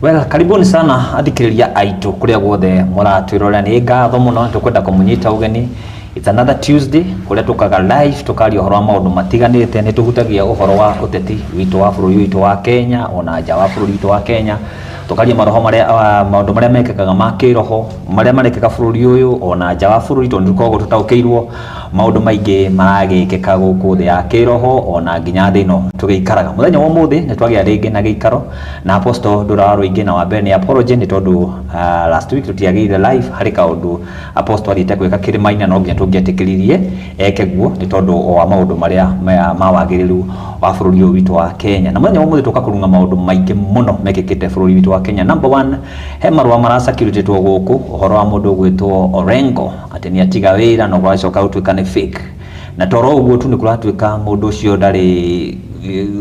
Well, karibuni sana athikĩrĩria aitũ kũrĩa guothe mũratwĩrorera. Nĩ ngatho mũno, tũkwenda kũmũnyita ũgeni. It's another Tuesday kũrĩa tũkaga live tũkaria ũhoro wa maũndũ matiganĩte. Nĩ tũhutagia ũhoro wa ũteti witũ wa bũrũri witũ wa Kenya ona nja wa bũrũri witũ wa Kenya, tũkaria maroho marĩa maũndũ marĩa mekĩkaga ma kĩroho marĩa marekĩka bũrũri ũyũ ona nja wa bũrũri, tondũ nĩ tũkoragwo tũtaũkĩirwo maũndũ maingĩ maragĩkĩka gũkũ thĩ ya kĩroho ona nginya thĩ ĩno tũgĩikaraga. Mũthenya wa ũmũthĩ nĩ twagĩa rĩngĩ na gĩikaro na Apostle Ndũra wa Rũingĩ, na wa mbere nĩ apology nĩ tondũ last week tũtiagĩire live. Harĩ kaũndũ Apostle athiĩte gwĩka kĩrĩma-inĩ na no nginya tũngĩetĩkĩririe eke guo nĩ tondũ wa maũndũ marĩa ma wagĩrĩru wa bũrũri ũyũ witũ wa Kenya. Na mũthenya wa ũmũthĩ tũka kũrung'a maũndũ maingĩ mũno mekĩkĩte bũrũri witũ wa Kenya. Number one, he marũa maracirculatĩtwo gũkũ ũhoro wa mũndũ ũgwĩtwo Orengo atĩ nĩ atiga wĩra, no kũracoka gũtuĩka nĩ fake. Na toro ũguo tu, nĩ kũratuĩka mũndũ ũcio ndarĩ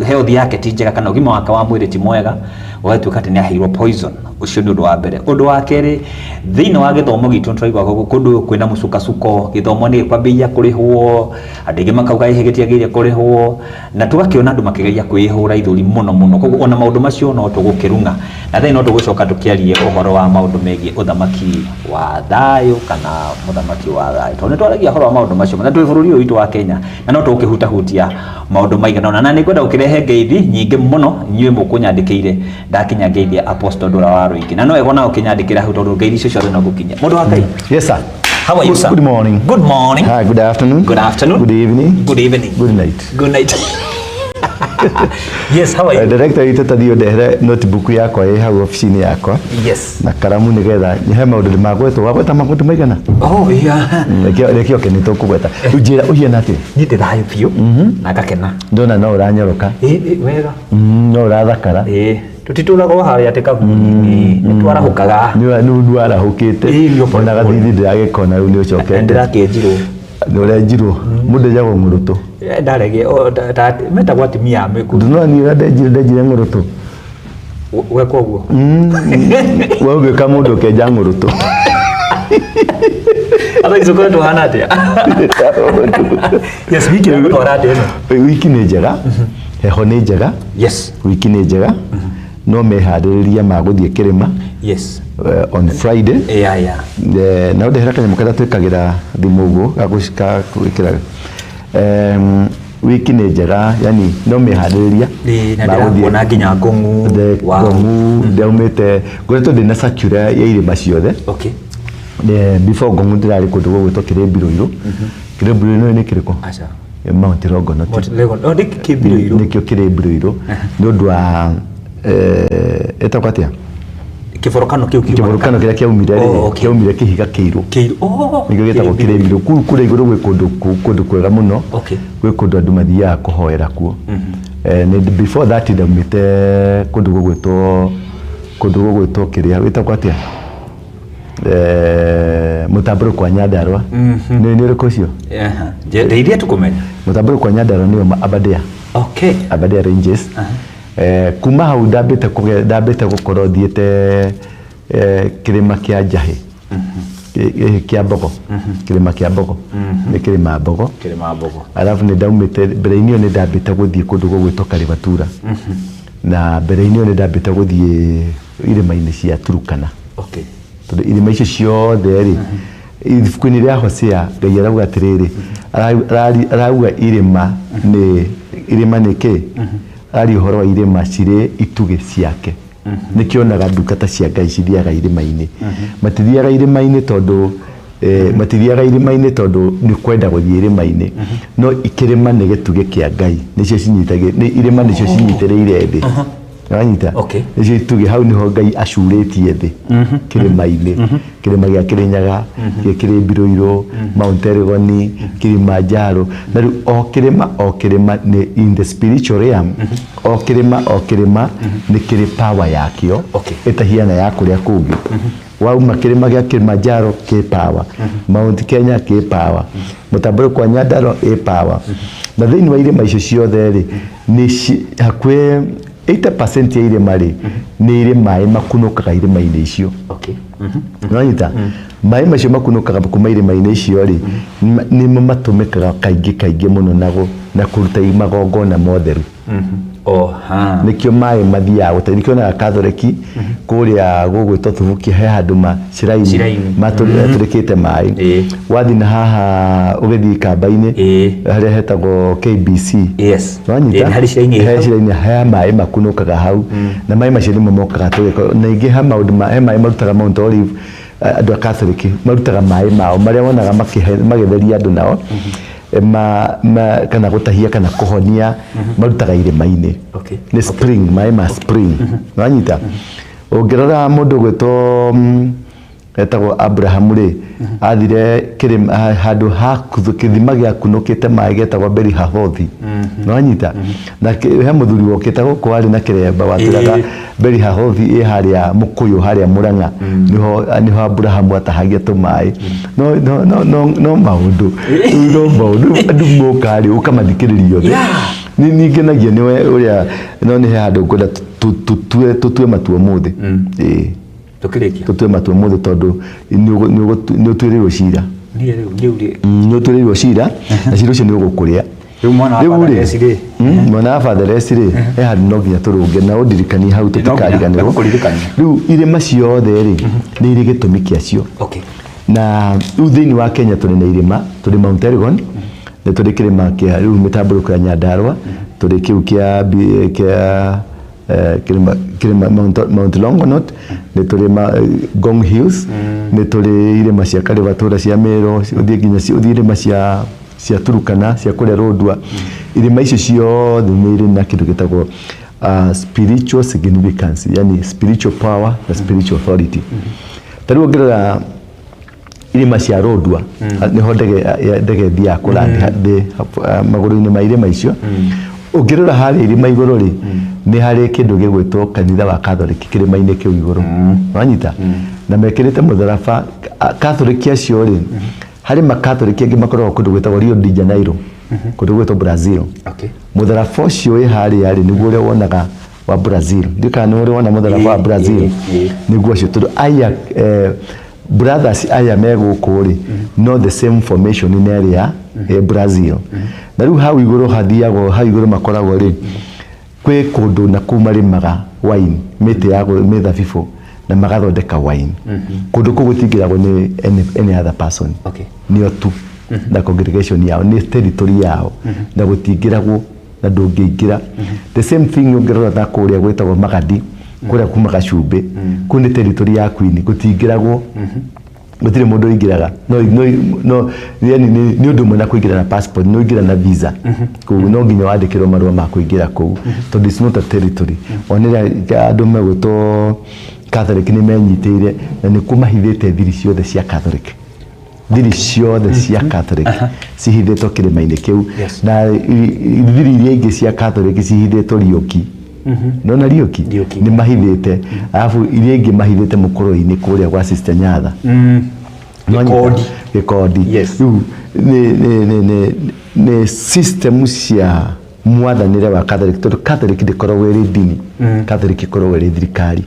health yake ti njega kana ũgima wake wa mwĩrĩ ti mwega, ũgatuĩka atĩ nĩ aheirwo poison. Ũcio nĩ ũndũ wa mbere. Ũndũ wa kerĩ, thĩinĩ wa gĩthomo gitũ nĩ tũraigua kũndũ kwĩna mũcukasuko, gĩthomo nĩ gĩkwambĩrĩria kũrĩhwo, andũ aingĩ makauga ĩhĩ gĩtiagĩrĩire kũrĩhwo, na tũgakĩona andũ makĩgeria kwĩhũra ithũri mũno mũno. Koguo ona maũndũ macio no tũgũkĩrung'a, na then no tũgũcoka tũkĩarie ũhoro wa maũndũ megiĩ ũthamaki wa thayũ kana mũthamaki wa thayũ, tondũ nĩ twaragia ũhoro wa maũndũ macio na twĩ bũrũri ũyũ witũ wa Kenya, na no tũgũkĩhutahutia maũndũ maigana ũna. Na nĩ ngwenda gũkĩrehe ngeithi nyingĩ mũno inyuĩ mũkũnyandĩkĩire ndakinya ngeithia Apostle Ndũra wa Rũingĩ, na no wega ona ũkĩnyandĩkĩra hau tondũ ngeithi icio ciothe no ngũkinyia. Mũndũ wa Ngai. Yes, sir. How are you, sir? Good morning. Good morning. Hi, good afternoon. Good afternoon. Good evening. Good evening. Good night. Good night. Yes, how are you? Director witũ, tathiĩ ũndehere notebook yakwa ĩ hau obici-inĩ yakwa na karamu nĩgetha he maũndũ ndĩmagwetwo. Wagweta maũndũ maigana? Oh, yeah. Reke oke nĩ tũkũgweta. Rĩu njĩra, ũhiana atĩa? Niĩ ndĩ thayũ biũ na ngakena. Ndona no ũranyoroka. Ĩ, wega. No ũrathakara. Ĩ, tũtitũragwo harĩa atĩ kaburi-inĩ, nĩ twarahũkaga. Nĩ warahũkĩte. Ĩ, nĩ Ona gathithi ndĩragĩkona rĩu nĩ ũcokete. Ndĩrakĩenjirwo. Nĩ ũrenjirwo. Mũndũ enjagwo ng'ũrũtũ. Ndarege metagwo atumia a mĩkuru. Ndũnona niĩ ũrĩa ndenjire ng'ũrũtũ. Weka ũguo. We ũgĩka mũndũ ũkenja ng'ũrũtũ. Atha ici ũkoretwo hana atĩa? Yes, wiki ĩragũtwara atĩa ĩno? Wiki nĩ njega, heho nĩ njega. Wiki nĩ njega, no meharĩrĩria ma gũthiĩ kĩrĩma on Friday. Na ũndehera kanyamũ karĩa twĩkagĩra thimũ ũguo ga gwĩkĩra. Wiki nĩ njega, yani no meharĩrĩria Ĩ, na ma gũthiĩ. Ndĩrakuona nginya ngũng'u. Wow. Ngong'u ndaumĩte, ngoretwo ndĩna circular ya irĩma ciothe. Before Ngong'u ndĩrarĩ kũndũ gũgwĩtwo Kĩrĩmbirũirũ. Kĩrĩmbirũirũ nĩ kĩrĩkũ? Aca. Mount Longonot. Mount Legon. Oh, nĩ Kĩmbirũirũ. Nĩkĩo Kĩrĩmbirũirũ nĩ ũndũ wa ĩtagwo atĩa? Kĩborokano kĩu kiumaga. Kĩborokano kĩrĩa kĩaumire rĩ, Oh, okay. kĩaumire kĩhiga kĩirũ. Kĩirũ. Oh, nĩkĩo gĩtagwo Kĩrĩmbirũ. Kũu kũrĩa igũrũ gwĩ kũndũ kwega mũno. Gwĩ kũndũ andũ mathiaga kũhoera kuo. Before that ndaumĩte kũndũ gũgwĩtwo kĩrĩa wĩtagwo atĩa, mũtambũrũko wa Nyandarũa. Nĩ ũrĩkũ ũcio? Ndeithia tũkũmenya. Mũtambũrũko wa Nyandarũa nĩyo Aberdare. Aberdare Ranges. Kuma hau ndambĩte gũkorwo thiĩte kĩrĩma kĩa Njahĩ. Kĩa Mbogo, kĩrĩma kĩa Mbogo, nĩ kĩrĩma Mbogo. Kĩrĩma Mbogo. Arabu nĩ ndaumĩte mbere-inĩ ĩyo, nĩ ndambĩte gũthiĩ kũndũ gũgwĩtwo Karibatura, na mbere-inĩ ĩyo nĩ ndambĩte gũthiĩ irĩma-inĩ cia Turukana. Tondũ irĩma icio ciothe rĩ, ibuku-inĩ rĩa Hosea Ngai arauga atĩrĩrĩ, arauga irĩma nĩ kĩ, araria ũhoro wa irĩma cirĩ itugĩ ciake. Nĩkĩonaga ndungata cia Ngai cithiaga irĩma-inĩ. Matithiaga irĩma-inĩ tondũ nĩ kwenda gũthiĩ irĩma-inĩ, no kĩrĩma nĩ gĩtugĩ kĩa Ngai, nĩcio cinyitagĩ nĩ irĩma nĩcio cinyitĩrĩire thĩ. Wanyita? Okay. Nĩcio itugĩ, hau nĩho Ngai acurĩtie thĩ, kĩrĩma-inĩ. Kĩrĩma gĩa Kĩrĩnyaga, gĩa Kĩrĩmbirũirũ, Mount Elgon, Kilimanjaro. Na rĩu o kĩrĩma o kĩrĩma nĩ in the spiritual realm, o kĩrĩma o kĩrĩma nĩ kĩrĩ power yakĩo ĩtahiana ya kũrĩa kũngĩ. Wauma kĩrĩma gĩa Kilimanjaro kĩ power, Mount Kenya kĩ power, mũtambũrũko wa Nyandarua ĩ power. Na thĩinĩ wa irĩma icio ciothe rĩ, nĩ hakuhĩ 80% ya irĩma rĩ, nĩ irĩ maĩ makunũkaga irĩma-inĩ icio. Nĩwanyita? Maĩ macio makunũkaga kuma irĩma-inĩ icio rĩ, nĩmo matũmĩkaga kaingĩ kaingĩ mũno na kũruta magongona motheru. Oha. Nĩkĩo maĩ mathiaga gũte, nĩkĩo onaga Katholeki kũrĩa gũgwĩtwo Thubukia he handũ ma ciraini Ciraini. matũrĩkĩte maĩ. Wathiĩ na haha ũgĩthiĩ Kamba-inĩ harĩa hetagwo KBC. Wanyita? Nĩ harĩ ciraini. He ciraini, he maĩ makunũkaga hau, na maĩ macio nĩmo mokaga tũgĩkorwo na ingĩ. He maũndũ he maĩ marutaga Mount Olive. Andũ a Catholic marutaga maĩ mao marĩa wonaga magĩtheria andũ nao, kana gũtahia kana kũhonia, marutaga irĩma-inĩ. Nĩ spring, maĩ ma spring. Wanyita? Ũngĩrora mũndũ ũgwĩtwo etagwo Abraham rĩ, athire kĩrĩma handũ ha kĩthima gĩakunũkĩte maĩ getagwo Beri Hahothi. Nĩwanyita? Na he mũthuri wokĩte gũkũ warĩ na kĩremba watũraga Beri Hahothi ĩ harĩa Mũkũyũ, harĩa Mũrang'a, nĩho Abrahamu atahagia tũmaĩ. No no no no no maũndũ rĩu, no maũndũ andũ moka rĩ, ũkamathikĩrĩria othe. Nĩ ngenagia nĩwe ũrĩa, no nĩ he handũ ngwenda tũtue matua ũmũthĩ. Ĩĩ. Tũkĩrĩkia. Tũtue matua ũmũthĩ tondũ nĩ ũtuĩrĩirwo cira. Niĩ rĩu rĩu rĩ. Nĩ ũtuĩrĩirwo cira na cira ũcio nĩ ũgũkũrĩa. Rĩu mwana wa Rĩu Father rĩ, Resi rĩ. Mwana wa Father Resi rĩ, he handũ no nginya tũrũnge na ũndirikanie hau tũtikariganĩrwo. Ngũkũririkania. Rĩu irĩma ciothe rĩ, nĩ irĩ gĩtũmi kĩacio. Na rĩu thĩinĩ wa Kenya tũrĩ na irĩma, tũrĩ Mount Elgon, nĩ tũrĩ kĩrĩma kĩa rĩu mĩtambũrũko ya Nyandarua, tũrĩ kĩu kĩa kĩrĩma Mount Longonot, nĩ tũrĩ Ngong Hills, nĩ tũrĩ irĩma cia Karibatũra cia Meru, ũthiĩ nginya ũthiĩ irĩma cia Turukana, cia kũrĩa Lodwar. Irĩma icio ciothe nĩ irĩ na kĩndũ gĩtagwo spiritual significance, yani spiritual power na spiritual authority. Ta rĩu ũngĩrora irĩma cia Lodwar, nĩho ndege ĩthiaga kũrandi thĩ magũrũ-inĩ ma irĩma icio. Ũngĩrora harĩa irĩma igũrũ rĩ, nĩ harĩ kĩndũ gĩgwĩtwo kanitha wa Catholic kĩrĩma-inĩ kĩu igũrũ. Wanyita? Na mekĩrĩte mũtharaba. Catholic acio rĩ, harĩ ma Catholic angĩ makoragwo kũndũ gwĩtagwo Rio de Janeiro, kũndũ gwĩtwo Brazil. Mũtharaba ũcio wĩ harĩa rĩ, nĩguo ũrĩa wonaga wa Brazil. Ndiũĩ kana nĩ ũrĩ wona mũtharaba wa Brazil. Nĩguo ũcio tondũ aya brothers aya me gũkũ rĩ, no the same formation na ĩrĩa ĩ Brazil. Na rĩu hau igũrũ hathiagwo, hau igũrũ makoragwo rĩ, kwĩ kũndũ na kũu marĩmaga wine, mĩtĩ ya mĩthabibũ na magathondeka wine. Kũndũ kũu gũtingĩragwo nĩ any other person. Nĩo tu na congregation yao, nĩ territory yao na gũtingĩragwo na ndũngĩingĩra. The same thing ũngĩrora na kũrĩa gwĩtagwo Magadi, kũrĩa kumaga cumbĩ, kũu nĩ territory ya Queen, gũtingĩragwo, gũtirĩ mũndũ ũingĩraga. No no no yani nĩ ũndũ ũmwe na kũingĩra na passport, nĩ ũingĩra na visa kũu, no nginya wandĩkĩrwo marũa ma kũingĩra kũu tondũ it's not a territory. Onere andũ megwĩtwo Catholic nĩ menyitĩire na nĩ mahithĩte thiri ciothe cia Catholic, thiri ciothe cia Catholic cihithĩtwo kĩrĩma-inĩ kĩu. Na thiri iria ingĩ cia Catholic cihithĩtwo Riũki. Nona Riũki? Riũki. Nĩ mahithĩte, arabu iria ingĩ mahithĩte mũkũrũ-inĩ kũrĩa gwa Sister Nyatha. Nĩwanyita? Gĩkondi. Gĩkondi. Rĩu nĩ system cia mwathanĩre wa Catholic, tondũ Catholic ndĩkoragwo ĩrĩ ndini. Catholic ĩkoragwo ĩrĩ thirikari.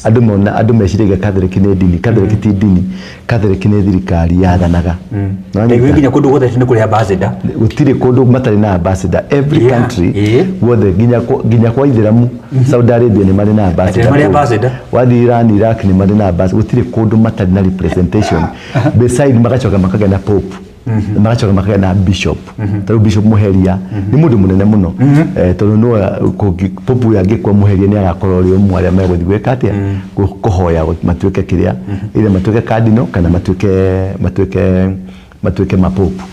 Andũ mona, andũ meciragia Catholic nĩ ndini. Catholic ti ndini. Catholic nĩ thirikari yathanaga. Nĩwanyita? Ndaigua nginya kũndũ guothe nĩ kũrĩ ambassador. Gũtirĩ kũndũ matarĩ na ambassador. Every country guothe, nginya kwa Ithĩramu, Saudi Arabia nĩ marĩ na ambassador. Atĩ nĩ marĩ kũu. ambassador? Wathiĩ Iran, Iraq nĩ marĩ na ambassador. Gũtirĩ kũndũ matarĩ na representation. Beside magacoka makagĩa na pope. Magacoka makagĩa na bishop. Ta rĩu Bishop Muheria nĩ mũndũ mũnene mũno. Tondũ nĩwe pope ũyũ angĩkua, Muheria nĩ agakorwo ũrĩ ũmwe arĩa megũthiĩ gwĩka atĩa? Kũhoya matuĩke kĩrĩa, either matuĩke cardinal kana matuĩke mapope.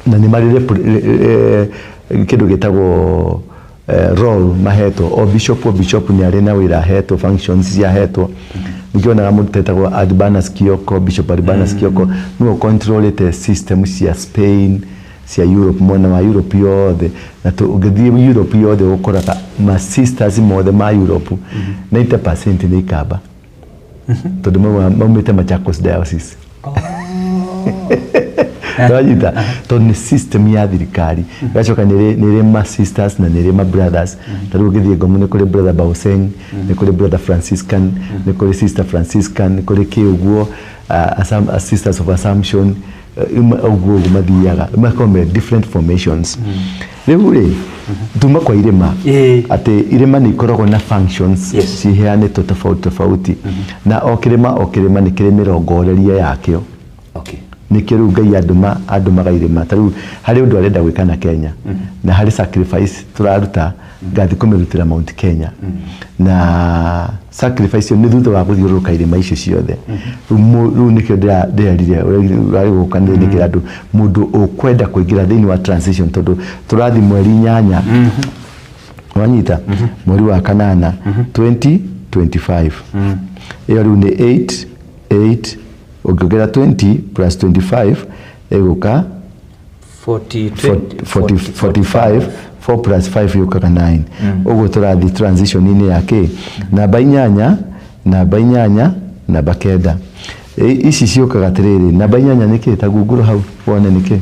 Na nĩ marĩ kĩndũ gĩtagwo role mahetwo. O bishop nĩ arĩ na wĩra ahetwo, functions cia ahetwo. Ningĩ onaga mũndũ tetagwo Urbanus Kioko, Bishop Urbanus Kioko nĩwe ũcontrolĩte system cia Spain, cia Europe, mwena wa Europe yothe. Na ũngĩthiĩ Europe yothe ũkoraga ma sisters mothe ma Europe 90% nĩ ikamba tondũ maumĩte Machakos Diocese. Wanyita? Tondũ nĩ system ya thirikari. Ĩgacoka nĩ ĩrĩ ma sisters na nĩ ĩrĩ ma brothers. Ta rĩu ũngĩthiĩ Ngomo nĩ kũrĩ Brother Bauseng, nĩ kũrĩ Brother Franciscan, nĩ kũrĩ Sister Franciscan, nĩ kũrĩ kĩ ũguo. Sisters of Assumption, ũguo ũguo mathiaga makoragwo me different formations. Rĩu rĩ, tuma kwa irĩma, atĩ irĩma nĩ ikoragwo na functions ciheanĩtwo tofauti tofauti, na o kĩrĩma o kĩrĩma nĩ kĩrĩ mĩrongorerie yakĩo. Nĩkĩo rĩu Ngai andũmaga irĩma. Ta rĩu harĩ ũndũ arenda gwĩka na Kenya, na harĩ sacrifice tũraruta, ngathiĩ kũmĩrutĩra Mount Kenya, na sacrifice ĩyo nĩ thutha wa gũthiũrũrũka irĩma icio ciothe. Rĩu nĩkĩo ndĩrerire ũrarĩ gũka nĩ nĩkĩra andũ, mũndũ ũkwenda kũingĩra thĩinĩ wa transition, tondũ tũrathiĩ mweri 8, wanyita, mweri wa kanana 2025. Ĩyo rĩu nĩ 8 8, ũngĩongera 20 plus 25 ĩgũka 40, 40, 45. 4 plus 5 yũkaga 9. Ũguo tũrathiĩ transition-inĩ ya kĩ? Namba 8, namba 8, namba 9. Ici ciũkaga atĩrĩrĩ, namba 8 nĩ kĩ? Ta google hau wone nĩ kĩ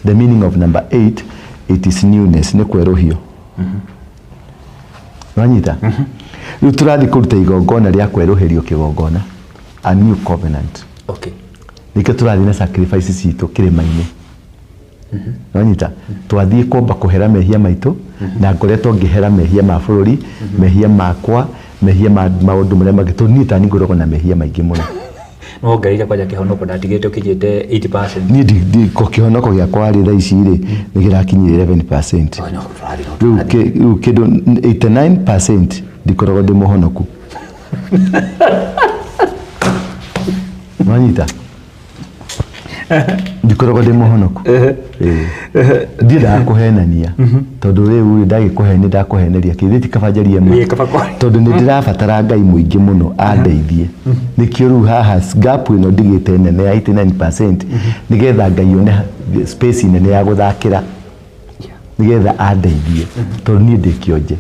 the meaning of number 8. It is newness, nĩ kwerũhio. Wanyita? Rĩu tũrathiĩ kũruta igongona rĩa kwerũhĩrio kĩgongona, a new covenant. Nĩkĩo tũrathiĩ na sacrifice citũ kĩrĩma-inĩ. Wanyita? Twathiĩ kwamba kũhera mehia maitũ, na ngoretwo ngĩhera mehia ma bũrũri, mehia makwa, mehia ma maũndũ marĩa mangĩ, tondũ niĩ tani ngoragwo na mehia maingĩ mũno. Nĩwongereire kwanja kĩhonoko, ndatigĩte ũkinyĩte 80%. Niĩ kĩhonoko gĩakwa rĩ, thaa ici rĩ, nĩ kĩrakinyire 11%. Oh, no, tũrathiĩ, no Rĩu tũrathiĩ. Rĩu kĩndũ 89% ndikoragwo ndĩ mũhonoku. Wanyita? Ndikoragwo ndĩ mũhonoku. Ĩĩ. Ndiendaga kũhenania, tondũ rĩu rĩ, ndagĩkũhenia ndakũheneria kĩ? Ti kaba njarie ma? Ĩĩ, kaba kwaria. Tondũ nĩ ndĩrabatara Ngai mũingĩ mũno andeithie. Nĩkĩo rĩu haha gap ĩno ndigĩte nene ya 89%, nĩgetha Ngai one space nene ya gũthakĩra, nĩgetha andeithie, tondũ niĩ ndĩ kĩonje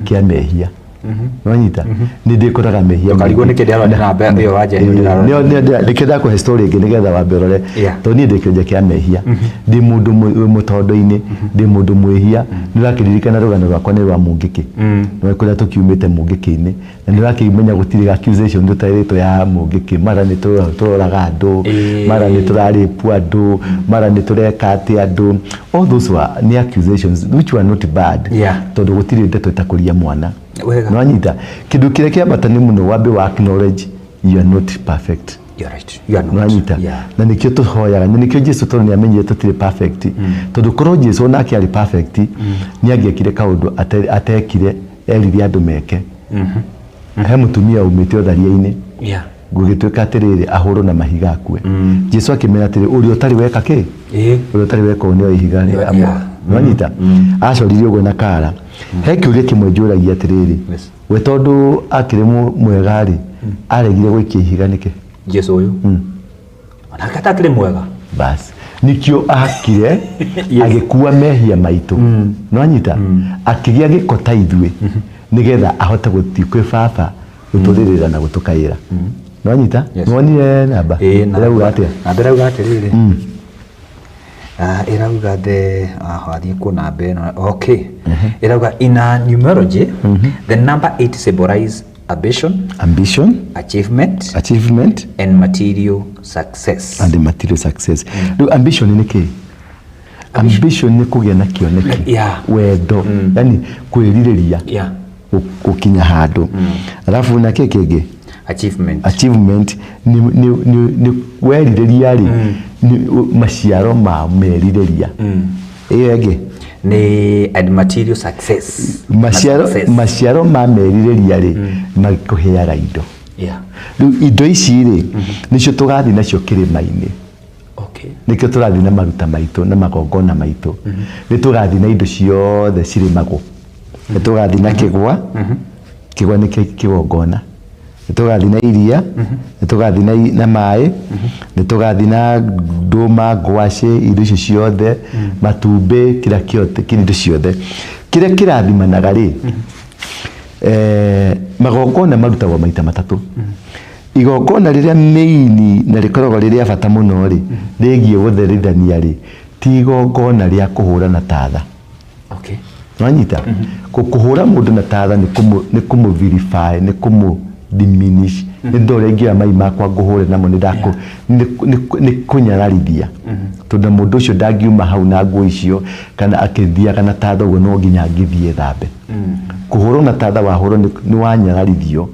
kĩa mehia. Wanyita? Nĩ ndĩkoraga mehia Ndũkarigwo maingĩ. nĩkĩ ndĩrarora namba ĩyo wanja ĩyo ndĩrarora. Nĩkĩo ndakũhe story ĩngĩ nĩgetha wambe ũrore. Tondũ niĩ ndĩ kĩonje kĩa mehia, ndĩ mũndũ wĩ mũtondo-inĩ, ndĩ mũndũ mwĩhia. Nĩ ũrakĩririkana rũgano rwakwa nĩ rwa mũngĩkĩ? Nĩ kũrĩa tũkiumĩte mũngĩkĩ-inĩ, na nĩ ũrakĩmenya gũtirĩ accusation tũtarĩtwo ya mũngĩkĩ. Mara nĩ tũroraga andũ, mara nĩ tũrarĩpu andũ, mara nĩ tũreka atĩ andũ. All those were nĩ accusations which were not bad, tondũ gũtirĩ ndeto ĩtakũria mwana. Nĩwanyita? Kĩndũ kĩrĩa kĩa bata nĩ mũno wambe wa acknowledge you are not perfect. You're right. You are not. Nĩwanyita? Na nĩkĩo tũhoyaga, na nĩkĩo Jesu, tondũ nĩ amenyire tũtirĩ perfect, tondũ korwo Jesu onake arĩ perfect, nĩ angĩekire kaũndũ atekire erire andũ meke. He mũtumia umĩte ũtharia-inĩ, gũgĩtuĩka atĩrĩrĩ, ahũrwo na mahiga akue. Jesu akĩmera atĩrĩ, ũrĩa ũtarĩ weka kĩ, ũrĩa ũtarĩ weka ũũ nĩoe ihiga rĩ Nĩwanyita? Acoririe ũguo na kara. He kĩũria kĩmwe njũragia atĩrĩrĩ, we tondũ akĩrĩ mwega rĩ, aregire gũikia ihiga nĩkĩ? Jesu ũyũ onake atakĩrĩ mwega. Bas, nikio akire agĩkua mehia maitũ. Nĩwanyita? Akĩgĩa gĩko ta ithuĩ, nĩgetha ahote gũthiĩ kwĩ Baba gũtũrĩrĩra na gũtũkaĩra. Nĩwanyita? Yes. Nĩwonire namba? Ĩĩ, namba. Ĩrauga atĩa? Namba ĩrauga atĩrĩrĩ, ĩrauga the wathiĩ kũ namba ĩno? Okay, ĩrauga in a numerology, the number 8 symbolize ambition, ambition, achievement, achievement, and material success. And material success. Rĩu ambition nĩ kĩ? Ambition nĩ kũgĩa na kĩoneki, wendo, yani kwĩrirĩria gũkinya handũ. Alafu na kĩ kĩngĩ? Achievement. Achievement nĩ werirĩria rĩ, nĩ maciaro ma merirĩria. Ĩyo ĩngĩ? Nĩ and material success. Maciaro, Success. maciaro ma merirĩria rĩ, makũheaga indo. Rĩu indo ici rĩ, nĩcio tũgathiĩ nacio kĩrĩma-inĩ. Nĩkĩo tũrathiĩ na maruta maitũ na magongona maitũ. Nĩ tũgathiĩ na indo ciothe cirĩmagwo. Nĩ tũgathiĩ na kĩgwa, kĩgwa nĩ kĩgongona. Nĩ tũgathiĩ na iria, nĩ tũgathiĩ na maĩ, nĩ tũgathiĩ na ndũma, ngwacĩ, indo icio ciothe, matumbĩ, kĩrĩa kĩothe, kĩrĩa indo ciothe. Kĩrĩa kĩrathimanaga rĩ, magongona marutagwo maita matatũ. Igongona rĩrĩa mĩini na rĩkoragwo rĩ rĩa bata mũno rĩ, rĩgiĩ gũtherithania rĩ, ti igongona rĩa kũhũra na tatha. Nwanyita? Kũhũra mũndũ na tatha nĩ kũmũ verify, nĩ kũmũ diminish Nĩ ndorĩa ingĩoya mai makwa ngũhũre namo nĩ ndakũ nĩ kũnyararithia, tondũ mũndũ ũcio ndangiuma hau na nguo icio kana akĩthiaga na tatha ũguo, no nginya angĩthiĩ thambe. Kũhũrwo na tatha, wahũrwo nĩ wanyararithio.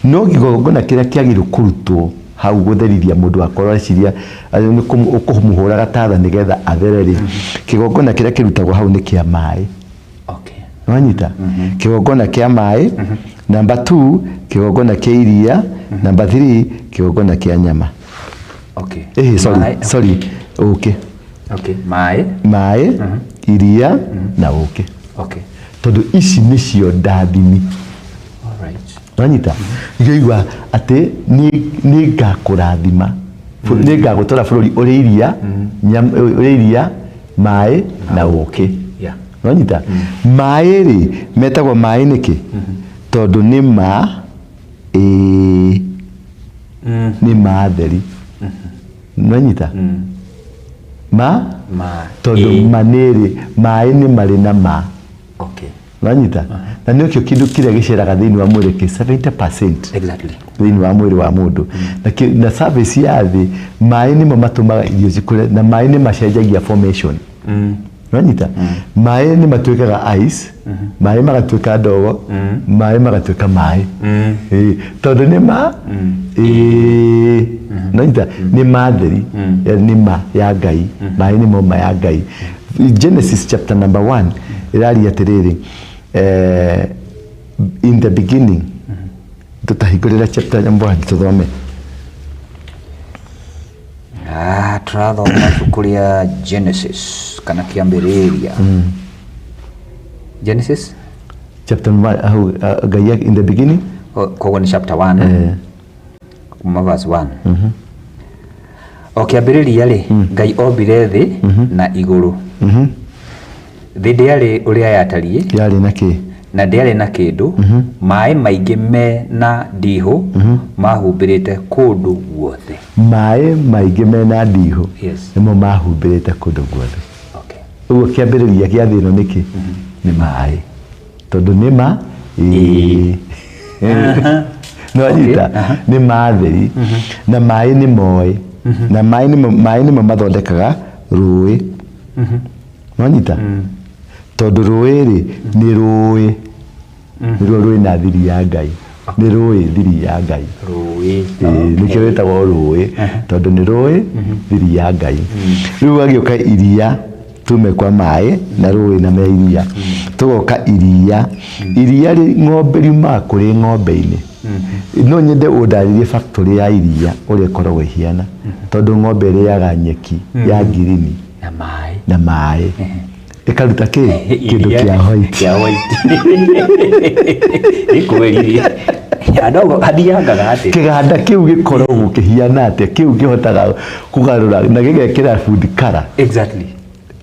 No kĩgongona kĩrĩa kĩagĩrĩirwo kũrutwo hau gũtherithia mũndũ akorwo eciria nĩ ũkũmũhũraga tatha nĩgetha athere rĩ, kĩgongona kĩrĩa kĩrutagwo hau nĩ kĩa maĩ. Wanyita? Kĩgongona kĩa maĩ number 2, kĩgongona kĩa iria number 3, kĩgongona kĩa nyama. Eh, sorry. Maĩ. Sorry, ũkĩ. Okay. Maĩ. Maĩ, iria na ũkĩ. Tondũ ici nĩcio ndathimi. Wanyita? Ngĩigua atĩ nĩ ngakũrathima, nĩ ngagũtwara bũrũri ũrĩ iria, ũrĩ iria, maĩ na ũkĩ. Wanyita? Maĩ rĩ, metagwo maĩ nĩkĩ? Tondũ nĩ ma ĩĩ, nĩ ma theri. Wanyita? Ma Ma. Tondũ ma nĩ rĩ, maĩ nĩ marĩ na ma. Wanyita? Na nĩkĩo kĩndũ kĩrĩa gĩceraga thĩinĩ wa mwĩrĩ kĩ 70% thĩinĩ wa mwĩrĩ wa mũndũ. Na surface ya thĩ, maĩ nĩmo matũmaga irio cikũre na maĩ nĩ macenjagia formation. Wanyita? Maĩ nĩ matuĩkaga ice, maĩ magatuĩka ndogo, maĩ magatuĩka maĩ. Ĩĩ, tondũ nĩ ma ĩĩ, nanyita? Nĩ ma theri. Nĩ ma ya Ngai. Maĩ nĩmo ma ya Ngai. Genesis chapter number 1 ĩraria atĩrĩrĩ, in the beginning. Tũtahingũrĩra chapter number 1 tũthome. Ah, tũrathoma ibuku rĩa Genesis kana Kĩambĩrĩria. Genesis. Chapter number hau, Ngai in the beginning. Koguo nĩ chapter 1 kuma verse 1. O kĩambĩrĩria rĩ, Ngai ombire thĩ na igũrũ. Thĩ ndĩarĩ ũrĩa yatariĩ, Yarĩ na kĩ? Na ndĩarĩ na kĩndũ. Maĩ maingĩ me na ndihũ mahumbĩrĩte kũndũ guothe. Maĩ maingĩ mena ndihũ nĩmo mahumbĩrĩte kũndũ guothe. Ũguo kĩambĩrĩria kĩa thĩ ĩno nĩkĩ? Nĩ maĩ, tondũ nĩ ma ĩĩ, nĩwanyita? Nĩ matheri na maĩ nĩ moĩ na maĩ nĩmo mathondekaga rũĩ. Nĩwanyita? Tondũ rũĩ rĩ, nĩ rũĩ nĩruo rwĩ na thiri ya Ngai, nĩ rũĩ thiri ya Ngai. Rũĩ. Ĩĩ, nĩkĩo rwĩtagwo rũĩ, tondũ nĩ rũĩ thiri ya Ngai. Rĩu gagĩũka iria, tume kwa maĩ na rũĩ na me iria, tũgoka iria. Iria rĩ, ng'ombe riumaga kũrĩ ng'ombe-inĩ. No nyende ũndarĩrie factory ya iria ũrĩa ĩkoragwo ĩhiana, tondũ ng'ombe ĩrĩaga nyeki ya ngirini na maĩ. Na maĩ, ĩkaruta kĩ? Kĩndũ kĩa white. Kĩa white. Nĩkwĩrire andũ athiangaga atĩ Kĩganda kĩu gĩkoragwo kĩhiana atĩa, kĩu kĩhotaga kũgarũra na gĩgekĩra food color?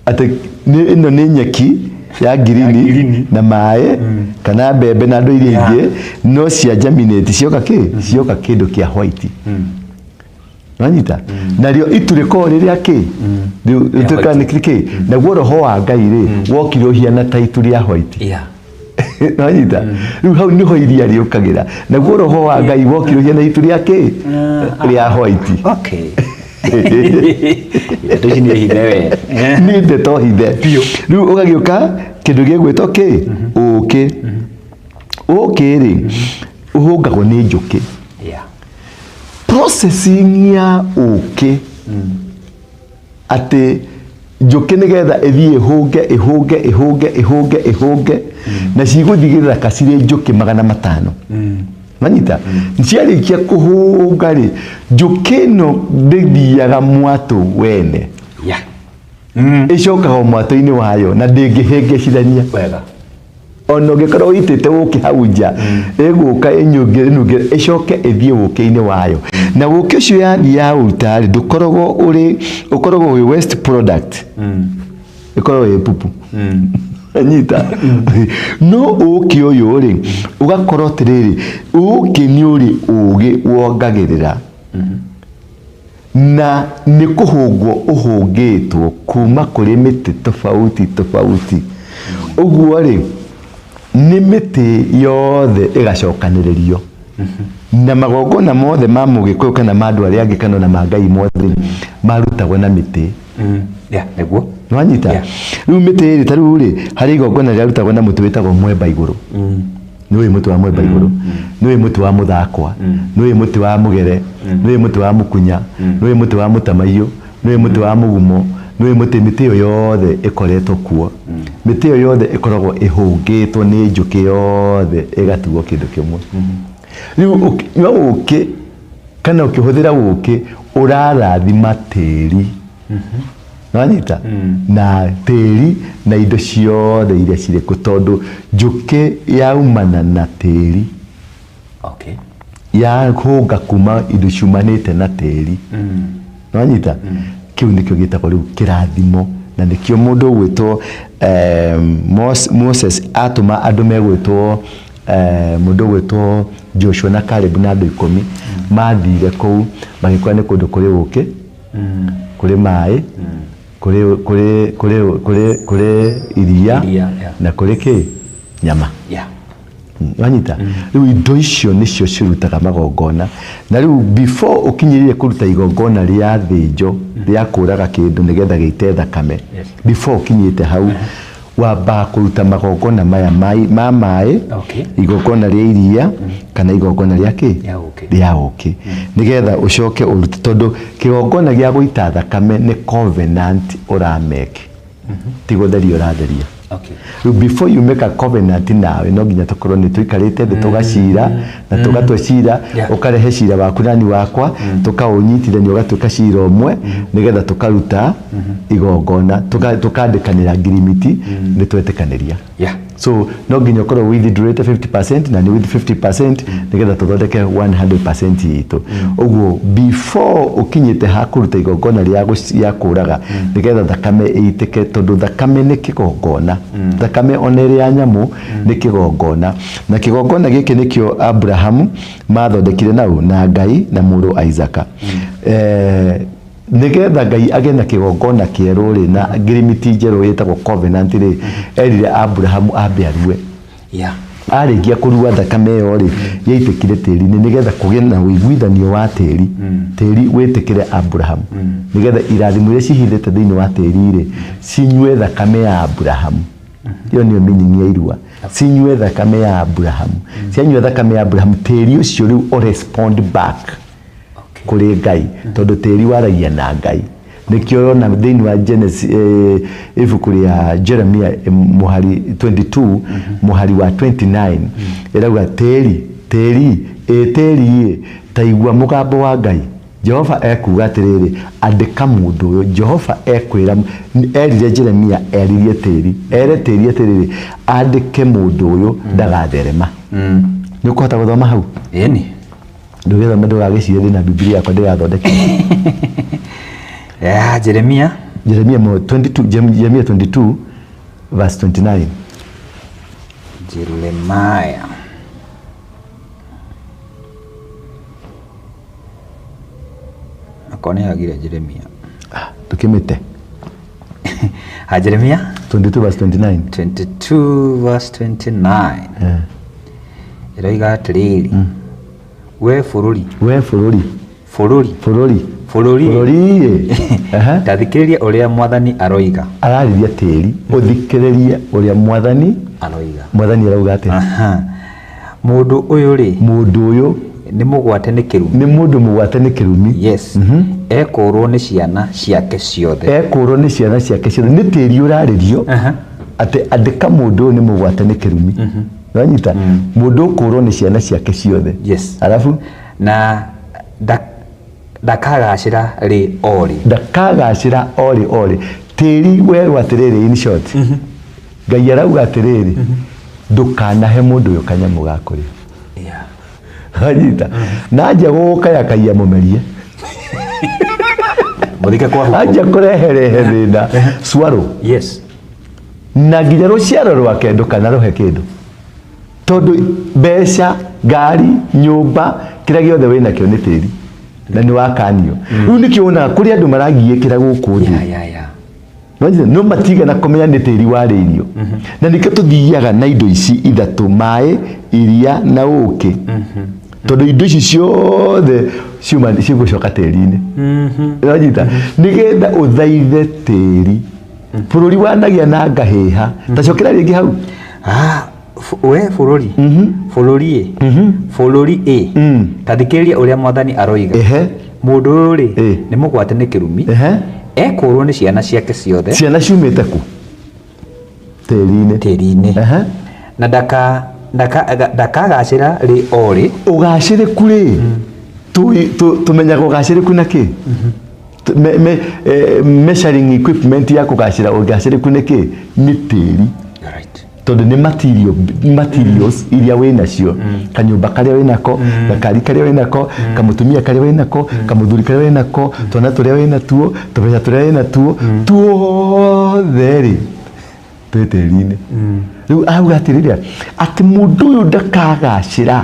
Atĩ ĩno nĩ nyeki ya ngirini ngirini. Na maĩ kana mbembe na andũ iria ingĩ, no cia germinate cioka kĩ? Cioka kĩndũ kĩa white. Wanyita? Narĩo itu rĩkoragwo rĩrĩa kĩ? Rĩtuĩkaga nĩ kĩ? Naguo roho wa Ngai rĩ, wokire ũhiana ta itu rĩa white. Wanyita? Rĩu hau nĩho iria rĩũkagĩra. Naguo roho wa Ngai wokire ũhiana itu rĩa kĩ? Rĩa white. Okay, ndeto ici nĩ hithe we. Nĩ ndeto hithe rĩu. Ũgagĩũka kĩndũ gĩgwĩtwo kĩ? Ũkĩ. Ũkĩ rĩ, ũhũngagwo nĩ njũkĩ. Processing ya ũkĩ, atĩ njũkĩ nĩgetha ĩthiĩ ĩhũnge, ĩhũnge, ĩhũnge, ĩhũnge, ĩhũnge, na cigũthiĩ gĩthaka cirĩ njũkĩ 500. Manyita? Ciarĩkia kũhũnga rĩ, njũkĩ ĩno ndĩthiaga mwatũ wene. Ĩcokaga o mwatũ-inĩ wayo na ndĩngĩhĩngĩcithania. Ona ũngĩkorwo ũitĩte ũkĩ hau nja, ĩgũka ĩnyunge ĩnunge, ĩcoke ĩthiĩ ũkĩ-inĩ wayo. Na ũkĩ ũcio yathiĩ yaũruta rĩ, ndũkoragwo ũrĩ, ũkoragwo wĩ waste product. Ĩkoragwo ĩ pupu. Nyita? No ũkĩ ũyũ rĩ, ũgakorwo atĩrĩrĩ, ũkĩ nĩ ũrĩ ũgĩ wongagĩrĩra na nĩ kũhũngwo ũhũngĩtwo kuma kũrĩ mĩtĩ tofauti tofauti. Ũguo rĩ, nĩ mĩtĩ yothe ĩgacokanĩrĩrio. Na magongona mothe ma Mũgĩkũyũ kana ma andũ arĩa angĩ kana ona ma Ngai mothe marutagwo na mĩtĩ. Yeah, nĩguo. Nĩwanyita? Rĩu mĩtĩ ĩrĩ ta rĩu rĩ, harĩ igongona rĩarutagwo na mũtĩ wĩtagwo mwemba igũrũ. Nĩũĩ mũtĩ wa mwemba igũrũ? Nĩũĩ mũtĩ wa mũthakwa? Nĩũĩ mũtĩ wa mũgere? Nĩũĩ mũtĩ wa mũkunya? Nĩũĩ mũtĩ wa mũtamaiyũ? Nĩũĩ mũtĩ wa mũgumo? Nĩũĩ mũtĩ, mĩtĩ ĩyo yothe ĩkoretwo kuo. Mĩtĩ ĩyo yothe ĩkoragwo ĩhũngĩtwo nĩ njũkĩ yothe ĩgatuo kĩndũ kĩmwe. Rĩu ũkĩnyua ũkĩ kana ũkĩhũthĩra ũkĩ ũrarathima tĩri. Nĩwanyita? Na tĩri na indo ciothe iria cirĩ kuo tondũ njũkĩ yaumana na tĩri. Okay. Yahũnga kuma indo ciumanĩte na tĩri. Nĩwanyita? Kĩu nĩkĩo gĩtagwo rĩu kĩrathimo na nĩkĩo mũndũ ũgwĩtwo Moses atũma andũ megwĩtwo mũndũ ũgwĩtwo Joshua na Caleb na andũ 10 mathire kũu magĩkora nĩ kũndũ kũrĩ ũkĩ, kũrĩ maĩ, kũrĩ kũrĩ kũrĩ kũrĩ kũrĩ iria Iria, yeah. na kũrĩ kĩ nyama. Wanyita? Rĩu indo icio nĩcio cirutaga magongona. Na rĩu before ũkinyĩrĩire kũruta igongona rĩa thĩnjo rĩa kũraga kĩndũ nĩgetha gĩite thakame, before ũkinyĩte hau wambaga kũruta magongona maya ma maĩ, igongona rĩa iria kana igongona rĩa kĩ? Rĩa ũkĩ. Rĩa ũkĩ. Nĩgetha ũcoke ũrute, tondũ kĩgongona gĩa gũita thakame nĩ covenant ũramake, ti gũtheria ũratheria. Rĩu before you make a covenant nawe no nginya tũkorwo nĩ tũikarĩte thĩ tũgacira na tũgatua cira, ũkarehe cira waku nani wakwa, tũkaũnyitithania ũgatuĩka cira ũmwe, nĩgetha tũkaruta igongona, tũkandĩkanĩra ngirimiti nĩ twetĩkanĩria. So no nginya ũkorwo withdrawĩte 50% na nĩ with 50% nĩgetha tũthondeke 100% itũ. Ũguo before ũkinyĩte ha kũruta igongona rĩa rĩa kũraga nĩgetha thakame ĩitĩke, tondũ thakame nĩ kĩgongona. Thakame ona ĩrĩ ya nyamũ nĩ kĩgongona. Na kĩgongona gĩkĩ nĩkĩo Abrahamu mathondekire nau na Ngai na mũrũ Isaaka. Nĩgetha Ngai agĩe na kĩgongona kĩerũ rĩ, na ngirimiti njerũ ĩtagwo covenant rĩ, erire Abrahamu ambe arue. Arĩkia kũrua thakame ĩyo rĩ, yaitĩkire tĩri-inĩ nĩgetha kũgĩe na ũiguithanio wa tĩri, tĩri wĩtĩkĩre Abrahamu, nĩgetha irathimo iria cihithĩte thĩinĩ wa tĩri rĩ, cinyue thakame ya Abrahamu. Ĩyo nĩyo meaning ya irua. Cinyue thakame ya Abrahamu. Cianyua thakame ya Abrahamu, tĩri ũcio rĩu o respond back kũrĩ Ngai, tondũ tĩri waragia na Ngai. Nĩkĩo ũrona thĩinĩ wa Genesis, ibuku rĩa Jeremia mũhari 22 mũhari wa 29 ĩrauga tĩri, tĩri, ĩ tĩri ĩ, ta igua mũgambo wa Ngai. Jehova ekuga atĩrĩrĩ, andĩka mũndũ ũyũ. Jehova ekwĩra, erire Jeremia eririe tĩri, ere tĩri atĩrĩrĩ, andĩke mũndũ ũyũ ndagatherema. Nĩ ũkũhota gũthoma hau? Ĩni. Ndũgĩthome ndũgagĩcire thĩna Bibilia yakwa ndĩrathondekire. Ya Jeremia. Jeremia 22, Jeremia 22 verse 29. Jeremiah. Akorwo nĩ hagire Jeremia. Ndũkĩmĩte. Ha Jeremia 22 verse 29. 22 verse 29. Ĩroiga atĩrĩrĩ, we bũrũri, We bũrũri. Bũrũri. Bũrũri. Bũrũri. Bũrũri. Aha. Ta thikĩrĩria ũrĩa mwathani aroiga. Ararĩria tĩri, ũthikĩrĩrie ũrĩa mwathani aroiga. Mwathani arauga atĩa? Aha. Mũndũ ũyũ rĩ, Mũndũ ũyũ nĩ mũgwate nĩ kĩrumi. Nĩ mũndũ mũgwate nĩ kĩrumi. Yes. Ekũũrwo nĩ ciana ciake ciothe. Ekũũrwo nĩ ciana ciake ciothe. Nĩ tĩri ũrarĩrio atĩ andĩka mũndũ ũyũ nĩ mũgwate nĩ kĩrumi. Wanyita? Mũndũ ũkũũrwo nĩ ciana ciake ciothe. Yes. Alafu na ndakagacĩra rĩ o rĩ. Ndakagacĩra o rĩ o rĩ. Tĩri werwo atĩrĩrĩ, in short, Ngai arauga atĩrĩrĩ, ndũkanahe mũndũ ũyũ kanyamũ ga kũrĩa. Wanyita? Na anjia gũgũkayakaia mũmerie. Mũthike kwa huko. Anjia kũreherehe thĩna. Swallow. Yes. Na nginya rũciaro rwake ndũkanarũhe kĩndũ. Tondũ mbeca, ngari, nyũmba, kĩrĩa gĩothe wĩnakĩo nĩ tĩri. Na nĩ wakanio. Rĩu nĩkĩo wonaga kũrĩ andũ maragiĩkĩra gũkũ thĩ. Wanyita? No matigana kũmenya nĩ tĩri warĩirio. Na nĩkĩo tũthiaga na indo ici ithatũ, maĩ, iria na ũkĩ. Tondũ indo ici ciothe ciuma cigũcoka tĩri-inĩ. Ũranyita? Nĩgetha ũthaithe tĩri. Bũrũri wanagĩa na ngahĩha. Ta cokera rĩngĩ hau. Ah, we bũrũri, bũrũri ĩ, bũrũri ĩ, ta thikĩrĩria ũrĩa Mwathani aroiga. Mũndũ ũyũ rĩ, nĩ mũgwate nĩ kĩrumi, ekũũrwo nĩ ciana ciake ciothe. Ciana ciumĩte kũ? Tĩri-inĩ. Tĩri-inĩ. Na ndakagacĩra rĩ o rĩ. Ũgacĩrĩku rĩ, tũmenyaga ũgacĩrĩku na kĩ? Measuring equipment ya kũgacĩra ũgacĩrĩku nĩ kĩ? Nĩ tĩri. Tondũ nĩ materials iria wĩ nacio, kanyũmba karĩa wĩ nako, gakari karĩa wĩ nako, kamũtumia karĩa wĩ nako, kamũthuri karĩa wĩ nako, twana tũrĩa wĩ natuo, tũbeca tũrĩa wĩ natuo, tuothe rĩ twĩ tĩri-inĩ. Rĩu auga atĩrĩrĩ, atĩ mũndũ ũyũ ndakagacĩra.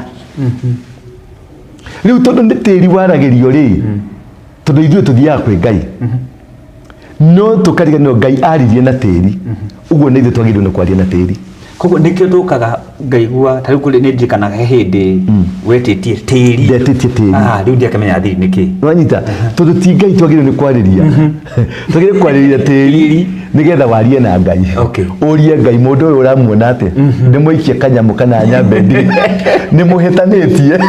Rĩu tondũ nĩ tĩri waragĩrio rĩ, tondũ ithuĩ tũthiaga kwĩ Ngai, no tũkariganĩrwo Ngai aririe na tĩri, ũguo nĩ ithuĩ twagĩrĩirwo nĩ kwaria na tĩri. Koguo nĩkĩo tũkaga ngaigua ta rĩu kũrĩ nĩ ndirikanaga he hĩndĩ wetĩtie tĩri. Ndetĩtie tĩri. Ah, rĩu ndiakĩmenya thiri nĩ kĩ. Nĩwanyita? Tondũ ti Ngai twagĩrĩirwo nĩ kwarĩria, twagĩrĩirwo kwarĩria tĩri nĩgetha warie na Ngai. Ũrie Ngai, mũndũ ũyũ ũramuona atĩa? Ndĩmũikie kanyamũ kana nyambe ndige? Nĩmũhĩtanĩtie.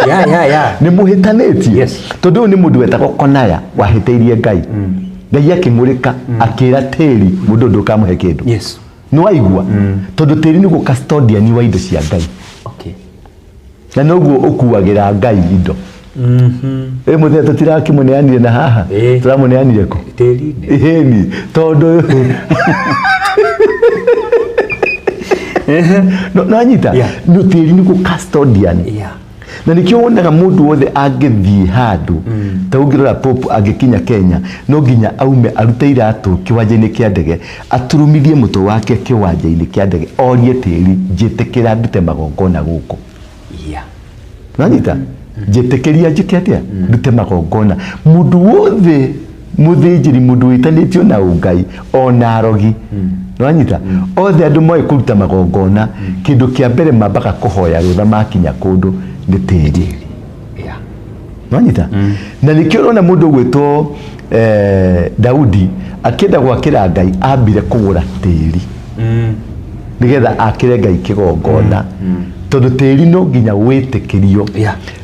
Ya, ya, ya. Nĩmũhĩtanĩtie. Tondũ ũyũ nĩ mũndũ wetagwo Konaya wahĩtĩirie Ngai. Ngai akĩng'ũrĩka, akĩra tĩri, mũndũ ũyũ ndũkamũhe kĩndũ. Nĩwaigua? Tondũ tĩri nĩguo custodian wa indo cia Ngai. Na noguo ũkuagĩra Ngai indo. Ĩ mũthenya tũtirakĩmũneanire na haha? Tũramũneanire kũ? Tĩri-inĩ. Ĩni, tondũ nĩwanyita? No tĩri nĩguo custodian. Na nĩkĩo wonaga mũndũ wothe angĩthiĩ handũ, ta ũngĩrora Pope angĩkinya Kenya, no nginya aume arute iratũ kĩwanja-inĩ kĩa ndege, aturumithie mũtwe wake kĩwanja-inĩ kĩa ndege, orie tĩri, njĩtĩkĩra ndute magongona gũkũ. Nĩwanyita? Njĩtĩkĩria njĩke atĩa? Ndute magongona. Mũndũ wothe mũthĩnjĩri, mũndũ wĩtanĩtio na ũngai, ona arogi, nĩwanyita? Othe andũ moĩ kũruta magongona, kĩndũ kĩa mbere mambaga kũhoya rũtha makinya kũndũ nĩ tĩri. Nĩwanyita? Na nĩkĩo ũrona mũndũ ũgwĩtwo Daudi akĩenda gwakĩra Ngai, ambire kũgũra tĩri nĩgetha akĩre Ngai kĩgongona, tondũ tĩri no nginya wĩtĩkĩrio.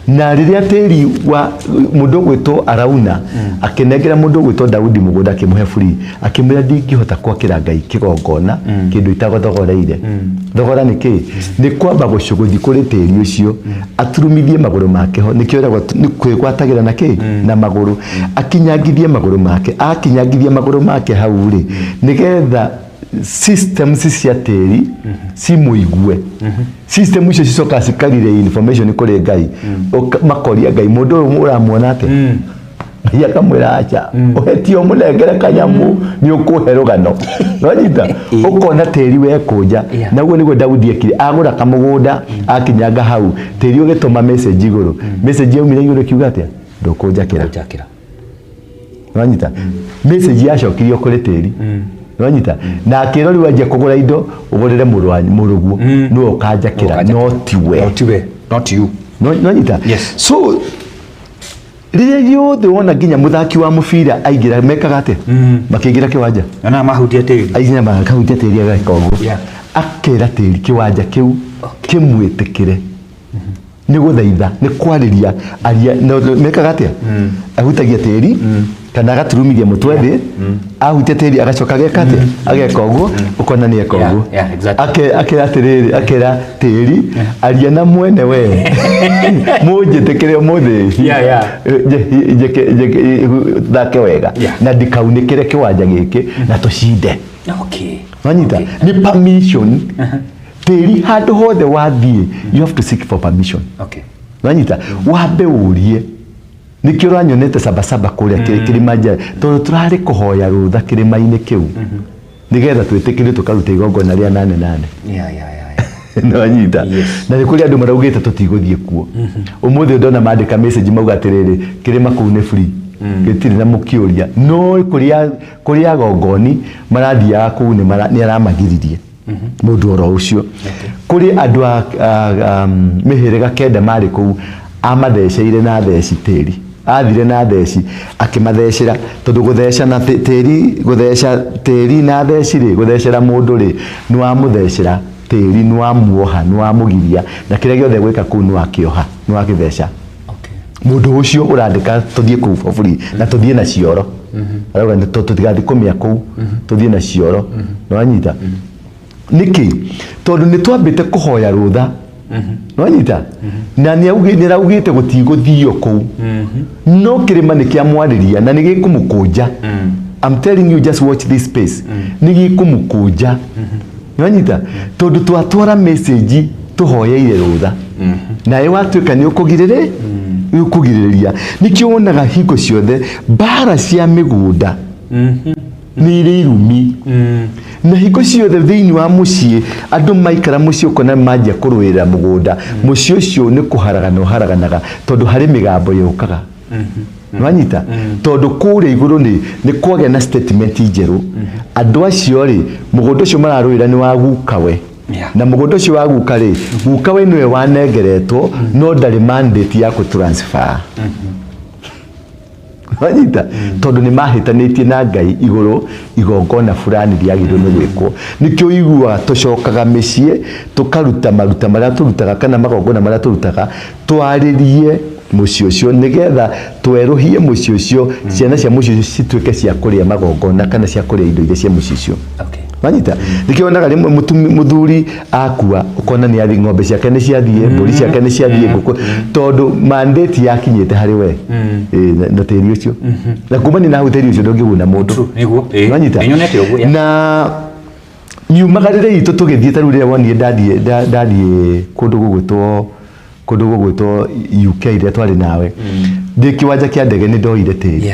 Na rĩrĩa tĩri wa mũndũ ũgwĩtwo Arauna akĩnengera mũndũ ũgwĩtwo Daudi mũgũnda, akĩmũhe free, akĩmwĩra ndingĩhota kwakĩra Ngai kĩgongona kĩndũ itagothogoreire. Thogora nĩ kĩ? Nĩ kwamba gũthiĩ kũrĩ tĩri ũcio, aturumithie magũrũ make ho, nĩkĩo ĩragwo nĩ kwĩgwatagĩra na kĩ? Na magũrũ. Akinyangithie magũrũ make, akinyangithie magũrũ make hau rĩ, nĩgetha systems cia tĩri cimũigue. System icio cicokaga cikarire information kũrĩ Ngai. Makoria Ngai, mũndũ ũyũ ũramuona atĩa? Ngai akamwĩra aca, ũhetie ũmũnengere kanyamũ nĩ ũkũhe rũgano. Nĩwanyita? Ũkona tĩri wekũnja. Na ũguo nĩguo Daudi ekire, agũra kamũgũnda, akinyanga hau, tĩri ũgĩtũma message igũrũ. Message yaumire igũrũ ĩkiuga atĩa? Ndũkũnjakĩra. Ndũkũnjakĩra. Nĩwanyita? Message yacokirio kũrĩ tĩri. Nĩwanyita? Na akĩrwo rĩu anjie kũgũra indo, ũgũrĩre mũrũ wa mũrũguo, nĩwe ũkanjakĩra, no ti we. Not we, not you. Nĩwanyita? So rĩrĩa rĩothe wona nginya mũthaki wa mũbira aingĩra, mekaga atĩa? Makĩingĩra kĩwanja. Na mahutia tĩri. Aingĩra makahutia tĩri ageka ũguo. Akera tĩri kĩwanja kĩu kĩmwĩtĩkĩre. Nĩ gũthaitha, nĩ kwarĩria aria, no, mekaga atĩa? Ahutagia tĩri kana agaturumithia mũtwe thĩ, ahutia tĩri agacoka ageka atĩa? Ageka ũguo, ũkona nĩ eka ũguo. Akera atĩrĩrĩ, akera tĩri, aria na mwene we. Mũnjĩtĩkĩre ũmũthĩ. Thake wega. Na ndikaunĩkĩre kĩwanja gĩkĩ na tũcinde. Wanyita? Nĩ permission. Tĩri handũ hothe wathiĩ, you have to seek for permission. Wanyita? Wambe ũrie. Nĩkĩo ũranyonete Sabasaba kũrĩa Kilimanjaro, tondũ tũrarĩ kũhoya rũtha kĩrĩma-inĩ kĩu nĩgetha twĩtĩkĩrio tũkaruta igongona rĩa nane nane. Nĩwanyita? Na nĩ kũrĩ andũ maraugĩte tũtigũthiĩ kuo. Ũmũthĩ ndona mandĩka message mauga atĩrĩrĩ, kĩrĩma kũu nĩ free, gĩtirĩ na mũkĩũria. No kũrĩ agongoni marathiaga kũu nĩ aramagiririe. Mũndũ oro ũcio kũrĩ andũ a mĩhĩrĩga 9 marĩ kũu, amatheceire na theci tĩri, athire na theci akĩmathecera, tondũ gũtheca na tĩri, gũtheca tĩri na theci rĩ, gũthecera mũndũ rĩ, nĩ wamũthecera tĩri, nĩ wamuoha, nĩ wamũgiria, na kĩrĩa gĩothe gwĩka kũu nĩ wakĩoha, nĩ wakĩtheca. Mũndũ ũcio ũrandĩka tũthiĩ kũu for free na tũthiĩ na cioro, arauga tũtigathiĩ kũmĩa kũu, tũthiĩ na cioro. Nĩwanyita nĩkĩ? Tondũ nĩ twambĩte kũhoya rũtha. Nĩwanyita? Na nĩaraugĩte gũtigũthio kũu, no kĩrĩma nĩ kĩamwarĩria na nĩ gĩkũmũkũnja. I'm telling you, just watch this space, nĩ gĩkũmũkũnja. Nĩwanyita? Tondũ twatwara message tũhoyeire rũtha, nawe watuĩka nĩ ũkũgirĩrĩ nĩ ũkũgirĩrĩria. Nĩkĩo wonaga hingo ciothe mbara cia mĩgũnda nĩ irĩ irumi, na hingo ciothe thĩinĩ wa mũciĩ andũ maikara mũciĩ ũkona manjia kũrũĩrĩra mũgũnda, mũciĩ ũcio nĩ kũharagana ũharaganaga, tondũ harĩ mĩgambo yũkaga. Nwanyita? Tondũ kũrĩa igũrũ nĩ kwagĩa na statement njerũ. Andũ acio rĩ, mũgũnda ũcio mararũĩra nĩ wa gukawe, na mũgũnda ũcio wa guka rĩ, gukawe nĩwe wanengeretwo, no ndarĩ mandate ya kũ transfer. Wanyita? Tondũ nĩ mahĩtanĩtie na Ngai igũrũ igongona fulani rĩagĩrĩirwo nĩ gwĩkwo. Nĩkĩo ũiguaga tũcokaga mĩciĩ tũkaruta maruta marĩa tũrutaga kana magongona marĩa tũrutaga, twarĩrie mũciĩ ũcio nĩgetha twerũhie mũciĩ ũcio, ciana cia mũciĩ ũcio cituĩke cia kũrĩa magongona kana cia kũrĩa indo iria cia mũciĩ ũcio. Wanyita? Nĩkĩo wonaga rĩmwe mũthuri akua, ũkona nĩ athiĩ, ng'ombe ciake nĩ ciathiĩ, mbũri ciake nĩ ciathiĩ, ngũkũ, tondũ mandate yakinyĩte harĩ we. Ĩ, na tĩri ũcio, na kumania na hau tĩri ũcio ndũngĩguna mũndũ. True, nĩguo. Ĩĩ. Wanyita? Nĩnyonete ũguo, yeah. Na miumagarĩre itũ tũgĩthiĩ, ta rĩu rĩrĩa wonire ndathiĩ kũndũ gũgwĩtwo UK rĩrĩa twarĩ nawe ndĩ kĩwanja kĩa ndege, nĩ ndoire tĩri.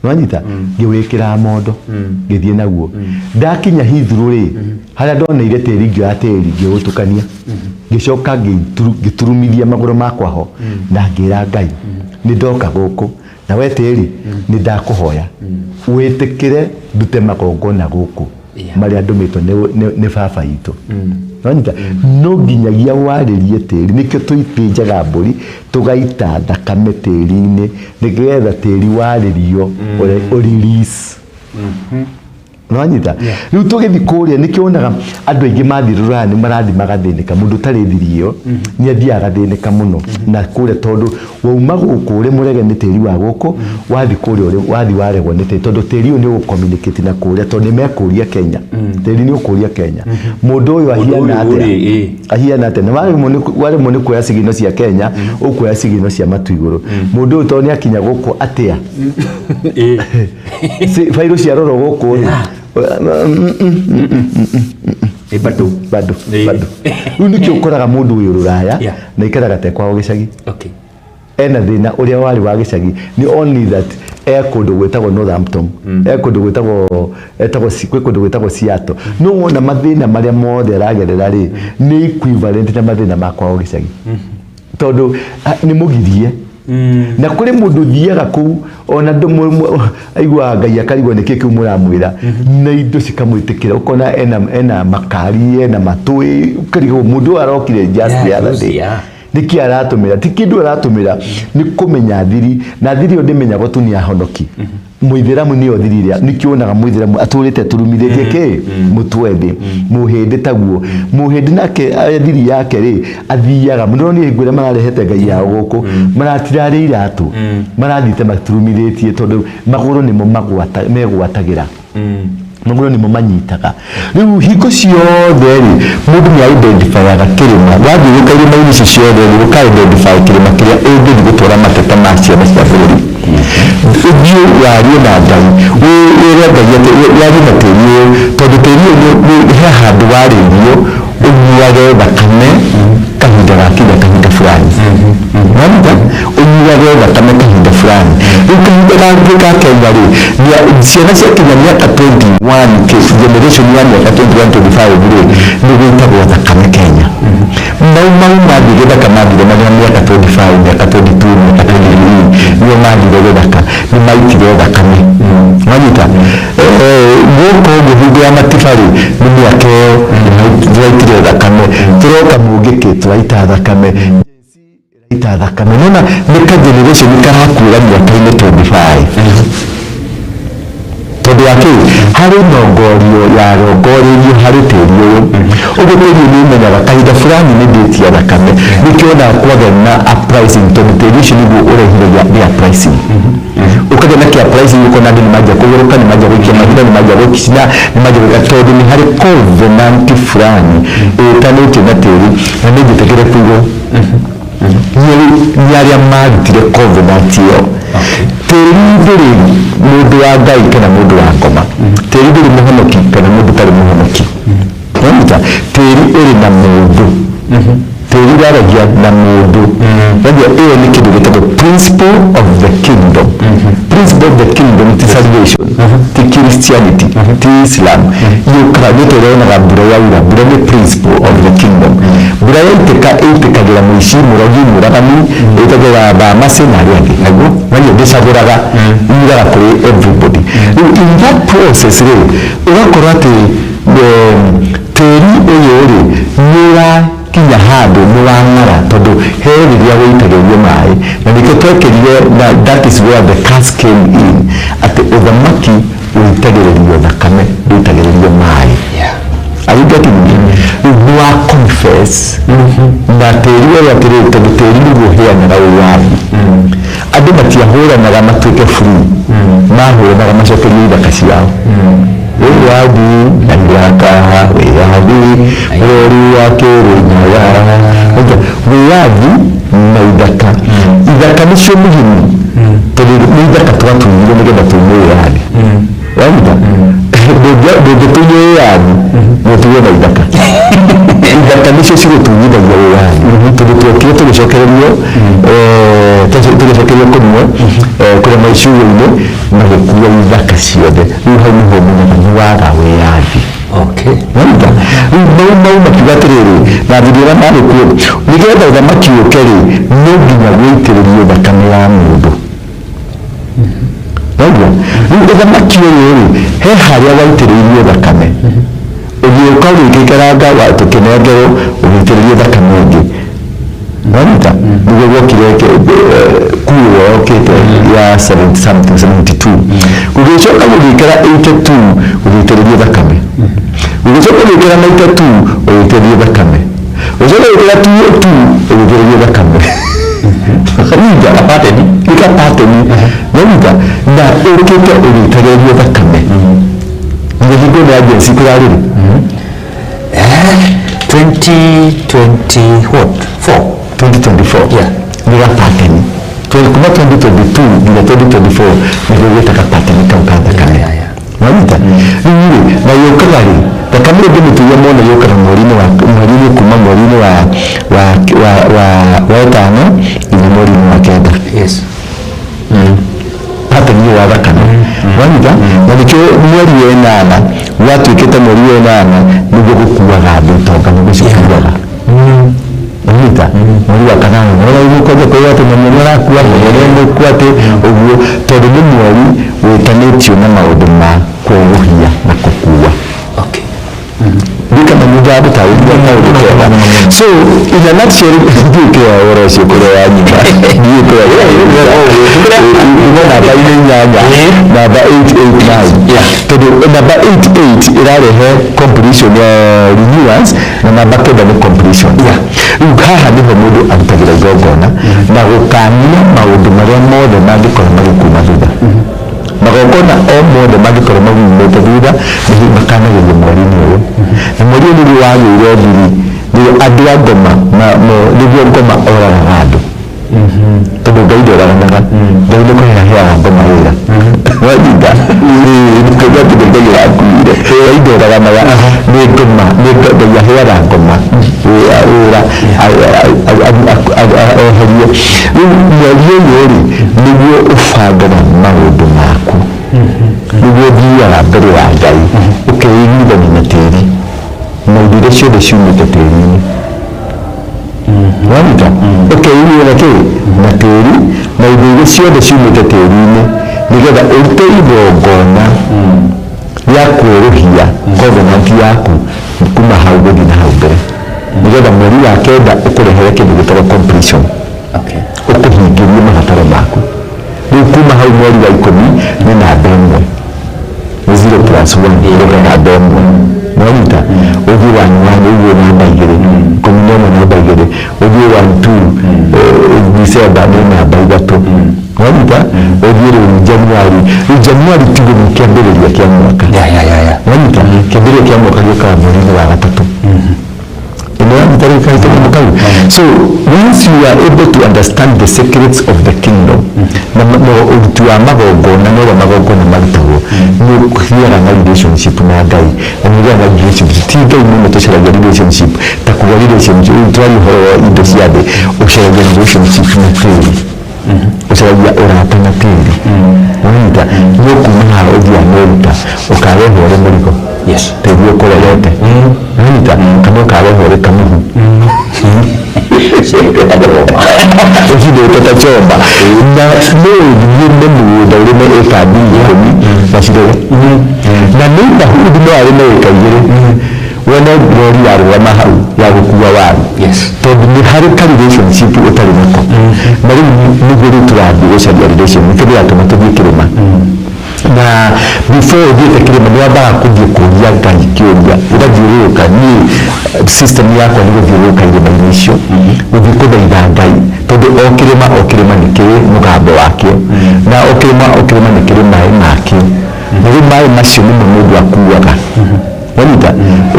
Nwanyita? Ngĩwĩkĩra mondo, ngĩthiĩ naguo. Ndakinya Heathrow rĩ, harĩa ndoneire tĩri, ngĩoya tĩri, ngĩũtukania, ngĩcoka ngĩturumithia magũrũ makwa ho na ngĩra Ngai, nĩ ndoka gũkũ na we tĩri, nĩ ndakũhoya wĩtĩkĩre ndute magongona gũkũ marĩa ndũmĩtwo nĩ baba itũ. Nwanyita? No nginyagia warĩrie tĩri. Nĩkĩo tũithĩnjaga mbũri, tũgaita thakame tĩri-inĩ, nĩgetha tĩri warĩrio ũrĩ release. Nwanyita? Rĩu tũgĩthiĩ kũrĩa, nĩkĩo wonaga andũ aingĩ mathiĩ rũraya nĩ marathiĩ magathĩnĩka. Mũndũ ũtarĩ thiri ĩyo nĩ athiaga agathĩnĩka mũno na kũrĩa, tondũ wauma gũkũ ũrĩ mũrege nĩ tĩri wa gũkũ, wathiĩ kũrĩa wathiĩ waregwo nĩ tĩri, tondũ tĩri ũyũ nĩ ũgũ-communicate na kũrĩa, tondũ nĩ mekũria Kenya, tĩri nĩ ũkũria Kenya mũndũ ũyũ ahiana ũyũ atĩa, rĩ, ĩ. ahiana atĩa. Na waremwo nĩ kuoya cigino cia Kenya, ũkuoya cigino cia matu igũrũ. Mũndũ ũyũ tondũ nĩ akinya gũkũ atĩa? Bairũ ciarorwo gũkũ rĩ, Ĩ, bado. Bado. Ĩ. Bado. Rĩu nĩkĩo ũkoraga mũndũ wĩ rũraya na ikaraga te kwao gĩcagi, ena thĩna ũrĩa warĩ wa gĩcagi, nĩ only that e kũndũ gwĩtagwo Northampton, e kũndũ gwĩtagwo etagwo kwĩ kũndũ gwĩtagwo Seattle, no wona mathĩna marĩa mothe aragerera rĩ, nĩ equivalent na mathĩna ma kwao gĩcagi, tondũ nĩ mũgirie. Na kũrĩ mũndũ ũthiaga kũu ona aiguaga Ngai akarigwo nĩkĩ kĩu mũramwĩra, na indo cikamwĩtĩkĩra, ũkona ena makari, ena matũĩ, ũkarigwo mũndũ ũyũ arokire just the other day, nĩkĩ aratũmĩra? Ti kĩndũ aratũmĩra, nĩ kũmenya thiri, na thiri ĩyo ndĩmenyagwo tu nĩ ahonoki. Mũithĩramu nĩyo thiri ĩrĩa, nĩkĩo wonaga mũithĩramu atũrĩte turumithĩtie kĩ mũtwe thĩ. Mũhĩndĩ taguo, mũhĩndĩ nake thiri yake rĩ, athiaga mũndũ hingo ĩrĩa mararehete ngai yao gũkũ, maratirarĩ iratũ, marathiĩte maturumithĩtie, tondũ magũrũ nĩmo megwatagĩra, magũrũ nĩmo manyitaga. Rĩu hingo ciothe rĩ, mũndũ nĩ identifyaga kĩrĩma. Wathiũrũrũka irĩma-inĩ ici ciothe rĩ, ũka identify kĩrĩma kĩrĩa ũngĩthiĩ gũtwara mateta ma ciana cia bũrũri, ũthiĩ warie na Ngai, wĩre Ngai atĩ warie na tĩri ũyũ, tondũ tĩri ũyũ he handũ warĩirio ũnyuage thakame kahinda gakinya kahinda fulani. Wanyita? Ũnyuage thakame kahinda fulani. Rĩu kahinda kangĩ ka Kenya rĩ, ciana ciakinya mĩaka 21, generation ya mĩaka 21 25 rĩ, nĩ gwĩtagwo thakame Kenya. Mau mau mathiĩ gĩthaka, mathire marĩ na mĩaka 25, mĩaka 22, mĩaka 23, nĩo mathire gĩthaka, nĩ maitire thakame. Wanyita? Gũkũ ũguo hingo ya matibarĩ nĩ mĩaka ĩyo tũraitire thakame, tũroka mũngĩkĩ tũraita thakame, ĩraita thakame. Nona nĩ ka generation karakuĩra mĩaka-inĩ 25, tondũ wa kĩ? Harĩ nongorio yarongoreirio harĩ tĩri ũyũ. Ũguo tĩri ũyũ nĩ ũmenyaga kahinda fulani nĩ ndĩtia thakame. Nĩkĩo wonaga kwagĩa na uprising, tondũ tĩri ũcio nĩguo ũrehithagia the uprising. Ũkagĩa na kĩ uprising, ũkona andũ nĩ manjia kũgũrũka, nĩ manjia gũikia mahiga, nĩ manjia gũcina, nĩ manjia gwĩka, tondũ nĩ harĩ covenant fulani ĩtanĩtio na tĩri. Na nĩ njĩtĩkĩre kuigwo nĩ arĩa marutire covenant ĩyo. Tĩri ndũrĩ mũndũ wa Ngai kana mũndũ wa ngoma, tĩri ndũrĩ mũhonoki kana mũndũ ũtarĩ mũhonoki. Wanyita? Tĩri ũrĩ na mũndũ, tĩri waragia na mũndũ. Wajua ĩyo nĩ kĩndũ gĩtagwo principle of the kingdom. Principle of the kingdom ti salvation, ti Christianity, ti Islam. Yũkaga nĩ tũronaga mbura yaura, mbura nĩ principle of the kingdom. Mbura yaitĩka, ĩitĩkagĩra mũici, mũrogi, mũragani, ĩitagĩra thamacĩ na arĩa angĩ. Naguo wajua ndĩcagũraga, yuraga kũrĩ everybody. Rĩu in that process rĩ, ũgakorwo atĩ tĩri ũyũ rĩ nĩ ũrakinya handũ nĩ wang'ara, tondũ he rĩrĩa wĩitagĩrĩrio maĩ, na nĩkĩo twekĩrire na that is where the curse came in, atĩ ũthamaki wĩitagĩrĩrio thakame, ndũitagĩrĩrio maĩ. Are you getting me? Rĩu nĩ wa confess na tĩri ũrĩa atĩrĩrĩ, tondũ tĩri nĩguo ũheanaga wĩyathi. Andũ matiahũranaga matuĩke free, mahũranaga macokerio ithaka ciao. Wĩyathi na ithaka, wĩyathi bũrũri wa Kĩrĩnyaga, wĩyathi na ithaka. Ithaka nĩcio muhimu, tondũ nĩ ithaka twatunyire nĩgetha tume wĩyathi. Wanyita? Ndũngĩtunywo wĩyathi mũtuge na ithaka. Ithaka nĩcio cigũtunyithagia wĩyathi, tondũ twokire tũgĩcokererio, tũgĩcokerio kũmwe kũrĩa maicigo-inĩ, magĩkua ithaka ciothe. Rĩu hau nĩho ũmenyaga nĩ waga wĩyathi. Wanyita? Rĩu mau mau makiuga atĩrĩrĩ, na athuri arĩa marĩ kuo, nĩgetha ũthamaki ũke rĩ, no nginya wĩitĩrĩrio thakame ya mũndũ. Waigua? Rĩu ũthamaki ũyũ rĩ, he harĩa waitĩrĩirio thakame, ũgĩũka ũgĩgĩikaranga, tũkĩnengerwo ũgĩitĩrĩrio thakame ĩngĩ. Wanyita? Nĩguo gwokire kuo yokĩte ya 70 something, 72, gũgĩcoka gũgĩikara 82, gũgĩitĩrĩrio thakame, gũgĩcoka gũgĩikara 92, ũgĩitĩrĩrio thakame, gũgĩcoka gũgĩikara 202, ũgĩitĩrĩrio thakame. Wanyita? Pattern. Nĩ pattern. Wanyita? Na ũkĩte ũgĩitagĩrĩrio thakame nginya hingo ĩno ya Gen Z kũrarĩrĩ. 2020 what? 4. 2024. Nĩ ga pattern. Kuma 2022 nginya 2024 nĩguo gwĩtaga pattern kau ka thakame. Wanyita? Rĩu rĩ, na yũkaga rĩ thakame ĩngĩ mĩtuia mona yũkaga mweri-inĩ wa mweri-inĩ, kuma mweri-inĩ wa ĩtano nginya mweri-inĩ wa kenda. Pattern ĩyo ya thakame. Wanyita? Na nĩkĩo mweri wa ĩnana gwatuĩkĩte, mweri wa ĩnana nĩguo gũkuaga andũ itonga, nĩguo cikuaga. Wanyita? Mweri wa kanana nĩwona rĩu kwanja kwĩrwo atĩ mũndũ nĩ arakua, mũndũ nĩ mũkua, atĩ ũguo, tondũ nĩ mweri wĩtanĩtio na maũndũ ma kũũhia na kũkua. Ndikana nĩ ndagũtarĩria kaũndũ kega. So in a nutshell, ndiũĩ kĩrĩa ũhoro ũcio kũrĩa wa nyuma, ndiũĩ kũrĩa uma namba-inĩ inyanya, namba 889, tondũ namba 88 ĩrarehe completion ya renewals, na namba 9 nĩ completion. Rĩu haha nĩho mũndũ arutagĩra igongona na gũkania maũndũ marĩa mothe mangĩkorwo magĩkuma thutha. Magongona o mothe mangĩkorwo maumĩte thutha nĩ makanagĩrio mweri-inĩ ũyũ, na mweri ũyũ nĩguo wagĩire thiri, nĩguo andũ a ngoma nĩguo ngoma oragaga andũ, tondũ Ngai ndoraganaga. Ngai nĩ kũheaga heaga ngoma wĩra. Wanyita? Nĩ kuga atĩ nĩ Ngai ũrakuire. Ngai ndoraganaga, nĩ ngoma, nĩ Ngai aheaga ngoma wĩra eherie. Rĩu mweri ũyũ rĩ, nĩguo ũbangaga maũndũ maku, nĩguo ũthiaga mbere ya Ngai ũkeiguithania na tĩri na indo iria ciothe ciumĩte tĩri-inĩ. Wanyita? Ũkeiguithania na kĩ? Na tĩri na indo iria ciothe ciumĩte tĩri-inĩ, nĩgetha ũrute igongona. Ya kwerũhia covenant yaku kuma hau gũthiĩ na hau mbere, nĩgetha mweri wa kenda ũkũrehere kĩndũ gĩtagwo completion, ũkũhingĩrie mabataro maku. Rĩu kuma hau mweri wa 10 nĩ namba 1, nĩ 0 plus 1 ĩroka namba 1. Nwanyita ũthiĩ 1 1, ũguo namba 2, 11 namba 2, ũthiĩ 1 2, December nĩ namba 3. Nwanyita ũthiĩ rĩu January. Rĩu January tiguo nĩ kĩambĩrĩria kĩa mwaka. Nwanyita kĩambĩrĩria kĩa mwaka gĩũkaga mweri-inĩ wa gatatũ. Umeona rĩu kau? So once you are able to understand the secrets of the kingdom na ũruti wa magongona na ũrĩa magongona marutagwo, nĩ ũgĩaga na relationship na Ngai, na nĩ ũgĩaga na relationship. Ti Ngai mũno tũcaragia relationship, ta kuga relationship rĩu twaria ũhoro wa indo cia thĩ, ũcaragia relationship na tĩri, ũcaragia ũrata na tĩri. Wanyita nĩ ũkuma haha ũthiĩ Amerika ũkarehwo ũrĩ mũrigo, tĩri ũkũrerete. Wanyita kana ũkarehwo ũrĩ kamũhu ũcindĩte ta chomba, na no ũthiĩ nĩ mũgũnda ũrĩme ĩka 10,000 na cirege, na neighborhood no arĩme ĩka 2, wone rori yarũgama hau ya gũkua waru, tondũ nĩ harĩ ka relationship ũtarĩ nako. Na rĩu nĩguo rĩu tũrathiĩ gũcaria relation, nĩkĩo ndĩratũma tũthiĩ kĩrĩma. Na before ũthiĩte kĩrĩma, nĩ wambaga kũthiĩ kũria Ngai kĩũria, ũgathiũrũrũka. Niĩ system yakwa nĩ gũthiũrũrũka irĩma-inĩ icio, gũthiĩ kũthaitha Ngai, tondũ o kĩrĩma o kĩrĩma nĩ kĩrĩ mũgambo wakĩo, na o kĩrĩma o kĩrĩma nĩ kĩrĩ maĩ makĩo, na rĩu maĩ macio nĩmo mũndũ akuaga. Wanyita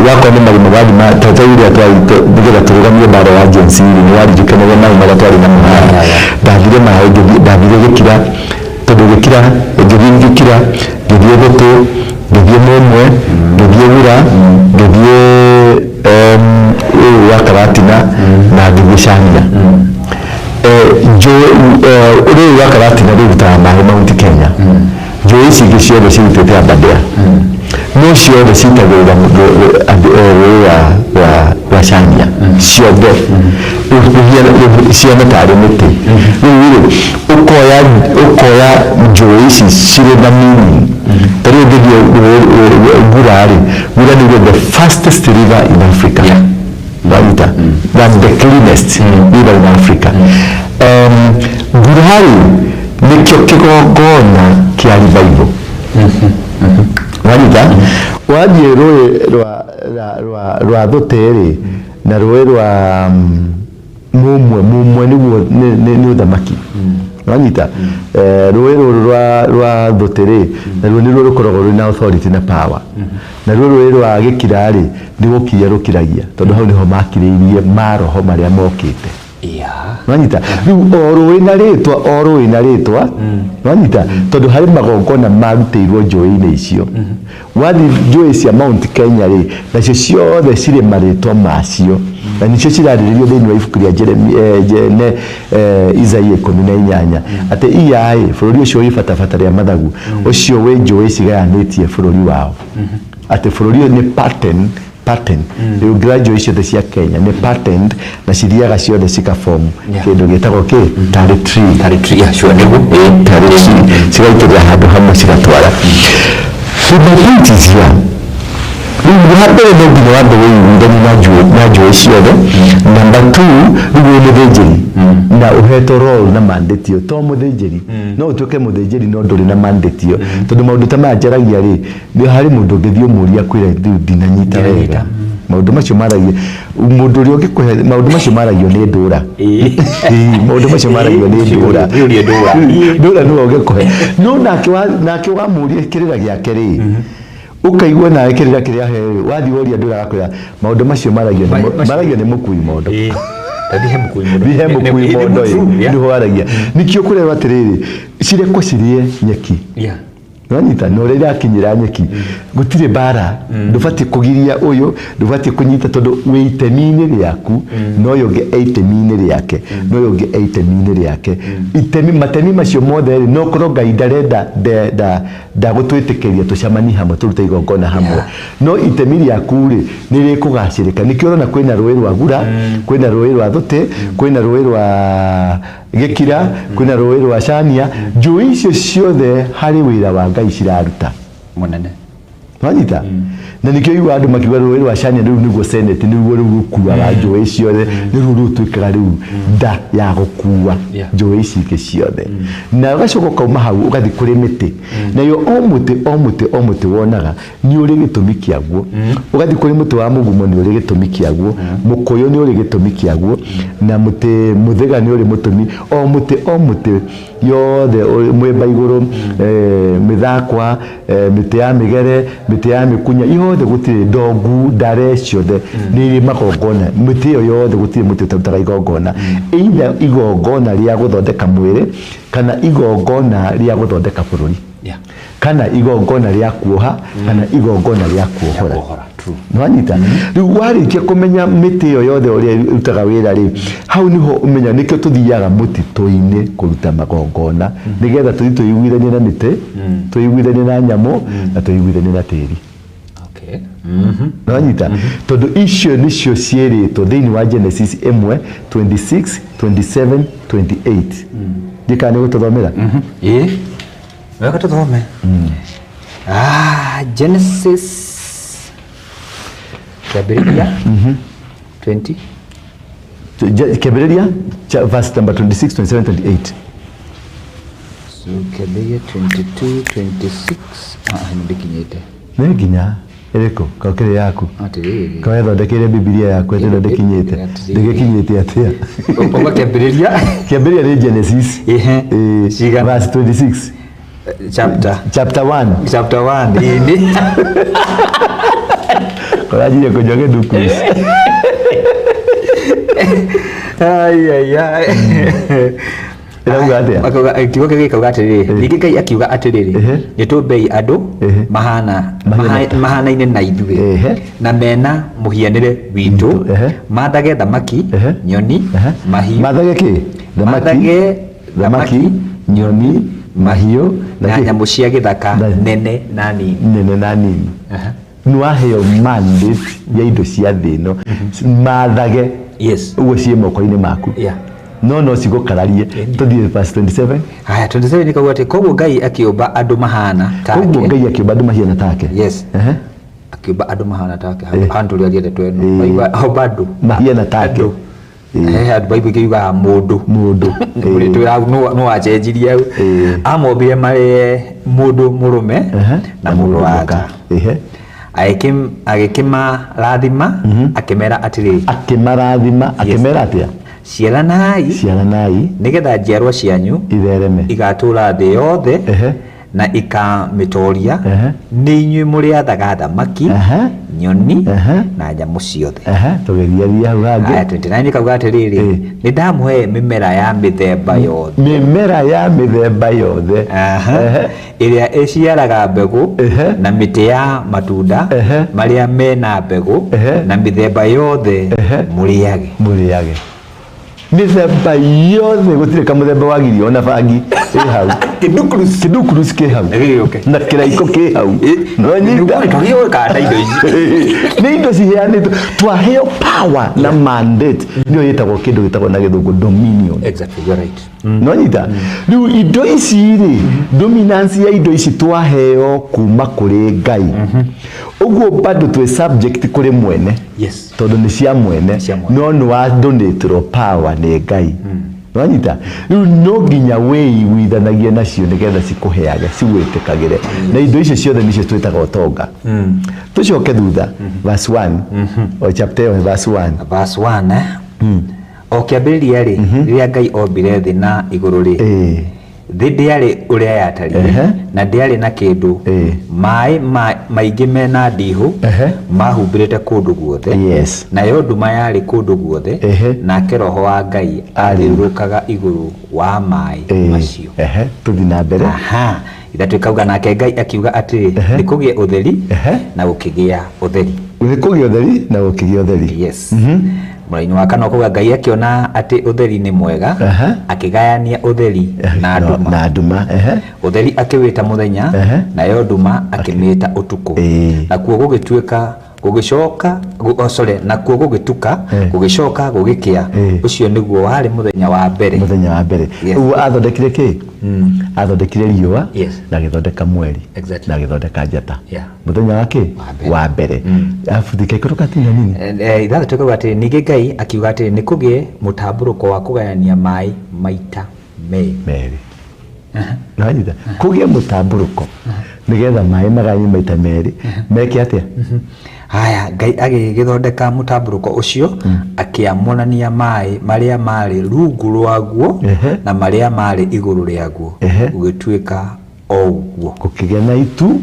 wakorwo nĩ marima wathima ta ũrĩa twari nĩgetha tũrũgamie mbara ya Gen Z rĩ, nĩ waririkanaga maĩ marĩa twarĩ namo haha. Ndathire maĩ ndathire Gĩkira, tondũ Gĩkira ngĩthiĩ Gĩkira, ngĩthiĩ Gũtũ, ngĩthiĩ Mũmwe, ngĩthiĩ Wura, ngĩthiĩ ũyũ wa Karatina, na ngĩthiĩ Cania. Njũĩ rũĩ rwa Karatina rũrutaga maĩ Mount Kenya. Njũĩ ici ingĩ ciothe cirutĩte Aberdare, no ciothe citagĩrĩra rũĩ rwa Cania, ciothe ciana tarĩ mĩtĩ. Rĩu rĩ, ũkoya njũĩ ici cirĩ na meaning. Ta rĩu ũngĩthiĩ Gura rĩ, Gura nĩguo the fastest river in Africa. Wanyita, than the cleanest river in Africa. Gura rĩ, nĩkĩo kĩgongona kĩa revival. Wanyita wathiĩ rũĩ rwa Thũtĩ rĩ, na rũĩ rwa Mũmwe. Mũmwe nĩguo nĩ ũthamaki. Wanyita rũĩ rũrũ rwa Thũtĩ rĩ, naruo nĩruo rũkoragwo rwĩna authority na power. Naruo rũĩ rwa Gĩkira rĩ, nĩ gũkiria rũkiragia, tondũ hau nĩho makirĩirie maroho marĩa mokĩte. Wanyita rĩu o rũĩ na rĩtwa, o rũĩ na rĩtwa. Wanyita tondũ harĩ magongona marutĩirwo njũĩ-inĩ icio. Wathiĩ njũĩ cia Mount Kenya rĩ, nacio ciothe cirĩ marĩtwa macio, na nĩcio cirarĩrĩrio thĩinĩ wa ibuku rĩa Isaia 18, atĩ iyaĩ bũrũri ũcio wĩ batabata rĩa mathagu, ũcio wĩ njũĩ cigayanĩtie bũrũri wao, atĩ bũrũri ũyũ nĩ pattern. Rĩu ũngĩra njũĩ ciothe cia Kenya nĩ pattern, na cithiaga ciothe cikaform kĩndũ gĩtagwo kĩ tarĩ tree. Tarĩ tree, yeah, sure, nĩguo. Tarĩ tree, cigaitĩrĩra handũ hamwe cigatwara. So my point is here, rĩu wa mbere no nginya wambe wĩiguithanie na njũĩ ciothe. Number two, rĩu wĩ mũthĩnjĩri na ũhetwo role na mandate ĩyo, to mũthĩnjĩri no ũtuĩke mũthĩnjĩri no ndũrĩ na mandate ĩyo, tondũ maũndũ ta maya njaragia rĩ, nĩ harĩ mũndũ ũngĩthiĩ ũmũrie akwĩre rĩu ndinanyita wega maũndũ macio maragia. Mũndũ ũrĩa ũngĩkũhe maũndũ macio maragio nĩ ndũra. Ĩĩ, maũndũ macio maragio nĩ ndũra. Ũrie ndũra. Ndũra nĩwe ũngĩkũhe, no nake wamũria kĩrĩra gĩake rĩ, ũkaigua nawe kĩrĩra kĩrĩa he rĩ, wathiĩ woria ndũra agakwĩra maũndũ macio maragio nĩ mũkui mondo. Thathi he mũkui mondo. He mũkui mondo ĩ nĩho aragia. Nĩkĩo kũrerwo atĩrĩrĩ, cirekwo cirĩe nyeki. Wanyita na ũrĩa irakinyĩra nyeki, gũtirĩ mbara. Ndũbatiĩ kũgiria ũyũ, ndũbatiĩ kũnyita, tondũ wĩ itemi-inĩ rĩaku, na ũyũ ũngĩ e itemi-inĩ rĩake, na ũyũ ũngĩ e itemi-inĩ rĩake. Itemi matemi macio mothe rĩ, no korwo Ngai ndarenda ndagũtwĩtĩkĩria tũcemanie hamwe, tũrute igongona hamwe, no itemi rĩaku rĩ, nĩ rĩkũgacĩrĩka. Nĩkĩo ũrona kwĩna rũĩ rwa Gura, kwĩna rũĩ rwa Thũtĩ, kwĩna rũĩ rwa Gĩkira, kwĩna rũĩ rwa Cania. Njũĩ icio ciothe harĩ wĩra wa Ngai ciraruta mũnene. Wanyita? Na nĩkĩo igua andũ makiuga rũĩ rwa Chania rĩu nĩguo Senate, nĩguo rĩu rũkuaga njũĩ ciothe, nĩruo rũtuĩkaga rĩu nda ya gũkua njũĩ ici ingĩ ciothe. Na ũgacoka ũkauma hau ũgathiĩ kũrĩ mĩtĩ, nayo o mũtĩ o mũtĩ o mũtĩ wonaga nĩ ũrĩ gĩtũmi kĩaguo. Ũgathiĩ kũrĩ mũtĩ wa mũgumo nĩ ũrĩ gĩtũmi kĩaguo, mũkũyũ nĩ ũrĩ gĩtũmi kĩaguo, na mũtĩ mũthĩga nĩ ũrĩ mũtũmi, o mũtĩ o mũtĩ yothe, mwĩmba igũrũ, mĩthakwa, mĩtĩ ya mĩgere, mĩtĩ ya mĩkunya, yothe gũtirĩ ndongu, ndare, ciothe nĩ irĩ magongona. Mĩtĩ ĩyo yothe gũtirĩ mũtĩ ũtarutaga igongona, either igongona rĩa gũthondeka mwĩrĩ kana igongona rĩa gũthondeka bũrũri, kana igongona rĩa kuoha kana igongona rĩa kuohora. Kuohora, true. Nĩwanyita? Rĩu warĩkia kũmenya mĩtĩ ĩyo yothe ũrĩa ĩrutaga wĩra rĩ, hau nĩho ũmenya nĩkĩo tũthiaga mũtitũ-inĩ kũruta magongona, nĩgetha tũthiĩ twĩiguithanie na mĩtĩ, twĩiguithanie na nyamũ, na twĩiguithanie na tĩri. Nĩwanyita? Tondũ icio nĩcio ciĩrĩtwo thĩinĩ wa Genesis 1 26 27 28. Ndiũĩ kana nĩ ũgũtũthomera? Ĩĩ, wega tũthome. Ah, Genesis, Kĩambĩrĩria 20. Kĩambĩrĩria verse number 26 27 28. So Kĩambĩrĩria 22 26. Ah, nĩ ndĩkinyĩte. Nĩ nginya ĩrĩkũ kau kĩrĩ yaku? Atĩrĩrĩ. Kawethondekeire Bibilia yaku atĩ ĩno ndĩkinyĩte? Atĩrĩrĩ. Ndĩgĩkinyĩte atĩa? Ũka Kĩambĩrĩria. Kĩambĩrĩria nĩ Genesis. Ehe. Ĩĩ, Cigana? verse 26. Chapter? Chapter 1. Chapter 1, ĩĩ. Kũranjirie kũnyua gĩthukusi. Ai ai ai. Ĩrauga atĩa? Kiugo kĩu gĩkauga atĩrĩrĩ, ningĩ Ngai akiuga atĩrĩrĩ, nĩ tũmbei andũ mahana Mahana- mahanaine na ithuĩ na mena mũhianĩre witũ, mathage thamaki, nyoni, mahiũ. Mathage kĩ? Thamaki? Mathage. Thamaki, nyoni, mahiũ na kĩ? Nyamũ cia gĩthaka nene na nini. Nene na nini. Nĩ waheo mandate ya indo cia thĩ ĩno mathage. Ũguo ciĩ moko-inĩ maku, no cigũkararie. Tũthiĩ verse 27. Haya, 27 nĩ kauga atĩ koguo Ngai akĩũmba andũ mahana take. Koguo Ngai akĩũmba andũ mahiana take. Yes. Akĩũmba andũ mahana take. Handũ rĩa ndeto ĩno Waigua, omba andũ mahiana take. Andũ. He handũ Bible ĩngĩ yugaga mũndũ. Mũndũ. Mũrĩtwĩra nũ wacenjirie hau. Amombire marĩ mũndũ mũrũme na mũndũ wa nja. Agĩkĩmarathima, akĩmera atĩrĩrĩ. Akĩmarathima, akĩmera atĩa? Ciaranai, Ciaranai, nĩgetha njiarwa cianyu ithereme, igatũũra thĩ yothe na ikamĩtooria. Nĩ inyuĩ mũrĩathaga thamaki, nyoni na nyamũ ciothe. Ehe, tũgĩthiathia hau hangĩ. Aya, 29 ĩkauga atĩrĩrĩ, nĩ ndamũhe mĩmera ya mĩthemba yothe. Mĩmera ya mĩthemba yothe. Ĩrĩa ĩciaraga mbegũ, na mĩtĩ ya matunda marĩa mena mbegũ, na mĩthemba yothe, mũrĩage. Mũrĩage mĩthemba yothe, gũtirĩ kamũthemba wagirio, ona bangi ĩ hau. Kĩndukurus. Kĩndukurus kĩ hau. Gĩgĩũke. Na kĩraiko kĩ hau. Nonyita? Twagĩũkanda indo ici. Nĩ indo ciheanĩtwo, twaheo power na mandate, nĩyo ĩtagwo kĩndũ gĩtagwo na Gĩthũngũ dominion. Exactly, you're right. Nonyita? Rĩu indo ici rĩ, dominance ya indo ici twaheo kuma kũrĩ Ngai, ũguo bado twĩ subject kũrĩ mwene, tondũ nĩ cia mwene. Cia mwene. No nĩ wa donatĩrwo power nĩ Ngai, wanyita? Rĩu no nginya wĩiguithanagie nacio nĩgetha cikũheage, cigwĩtĩkagĩre, na indo icio ciothe nĩcio twĩtaga ũtonga. Tũcoke thutha, verse 1 o chapter ĩyo, verse 1. Verse 1, eh? O kĩambĩrĩria rĩ, rĩrĩa Ngai ombire thĩ na igũrũ rĩ, thĩ ndĩarĩ ũrĩa yatariĩ, na ndĩarĩ na kĩndũ. Maĩ maingĩ mena ndihũ mahumbĩrĩte kũndũ guothe, nayo nduma yarĩ kũndũ guothe, nake Roho wa Ngai athiũrũrũkaga igũrũ wa maĩ macio. Ehe, tũthiĩ na mbere. Aha, 3 ĩkauga, nake Ngai akiuga atĩrĩ, nĩ kũgĩe ũtheri, na gũkĩgĩa ũtheri. Nĩ kũgĩa ũtheri, na gũkĩgĩa ũtheri. Yes. Mũraini wa kana ũkauga, Ngai akĩona atĩ ũtheri nĩ mwega, akĩgayania ũtheri na nduma. Na nduma. Ũtheri akĩwĩta mũthenya, nayo nduma akĩmĩta ũtukũ. Nakuo gũgĩtuĩka Gũgĩcoka oh, sorry, nakuo gũgĩtuka, gũgĩcoka gũgĩkĩa. Ũcio nĩguo warĩ mũthenya wa mbere. Mũthenya wa mbere. Ũguo athondekire kĩ? Athondekire riũa na agĩthondeka mweri na agĩthondeka njata. Mũthenya wa kĩ? Wa mbere. Arabu thikaikũrũka tinya nini. 6 ĩkauga atĩrĩ, ningĩ Ngai akiuga atĩrĩ, nĩ kũgĩe mũtambũrũko wa kũgayania maĩ maita merĩ. Merĩ. Nĩwanyita? Kũgĩe mũtambũrũko nĩgetha maĩ magayanio maita merĩ meke atĩa? Haya, Ngai agĩgĩthondeka mũtambũrũko ũcio, akĩamũrania maĩ marĩa maarĩ rungu rwaguo na marĩa maarĩ igũrũ rĩaguo, gũgĩtuĩka o ũguo. Gũkĩgĩa na itu,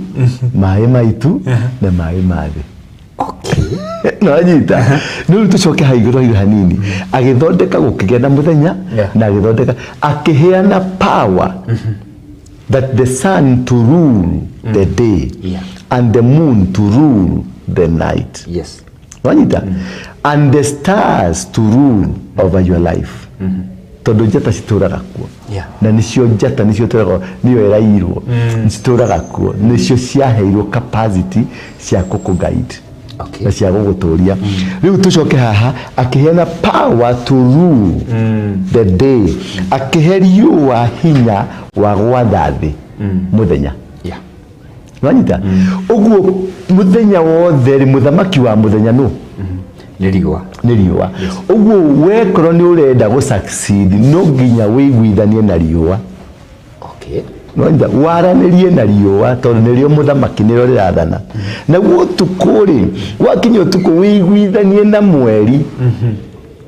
maĩ ma itu na maĩ ma thĩ. Nĩwanyita? Rĩu tũcoke hau igũrũ igũrũ hanini. Agĩthondeka gũkĩgĩa na mũthenya na agĩthondeka akĩheana power that the sun to rule the day and the moon to rule the night. Wanyita? And the stars to rule over your life. Tondũ njata citũraga kuo. Na nĩcio njata nĩcio tũragwo nĩyo ĩrairwo citũraga kuo, nĩcio ciaheirwo capacity cia gũkũ guide na cia gũgũtũria. Rĩu tũcoke haha, akĩheana power to rule the day, akĩhe riũa hinya wa gwatha thĩ mũthenya. Wanyita? Ũguo mũthenya wothe rĩ, mũthamaki wa mũthenya nũ? Nĩ riũa. Nĩ riũa. Ũguo wekorwo nĩ ũrenda gũ succeed, no nginya wĩiguithanie na riũa. Wanyita? Waranĩrie na riũa tondũ nĩrĩo mũthamaki, nĩrĩo rĩrathana. Naguo ũtukũ rĩ, wakinya ũtukũ wĩiguithanie na mweri.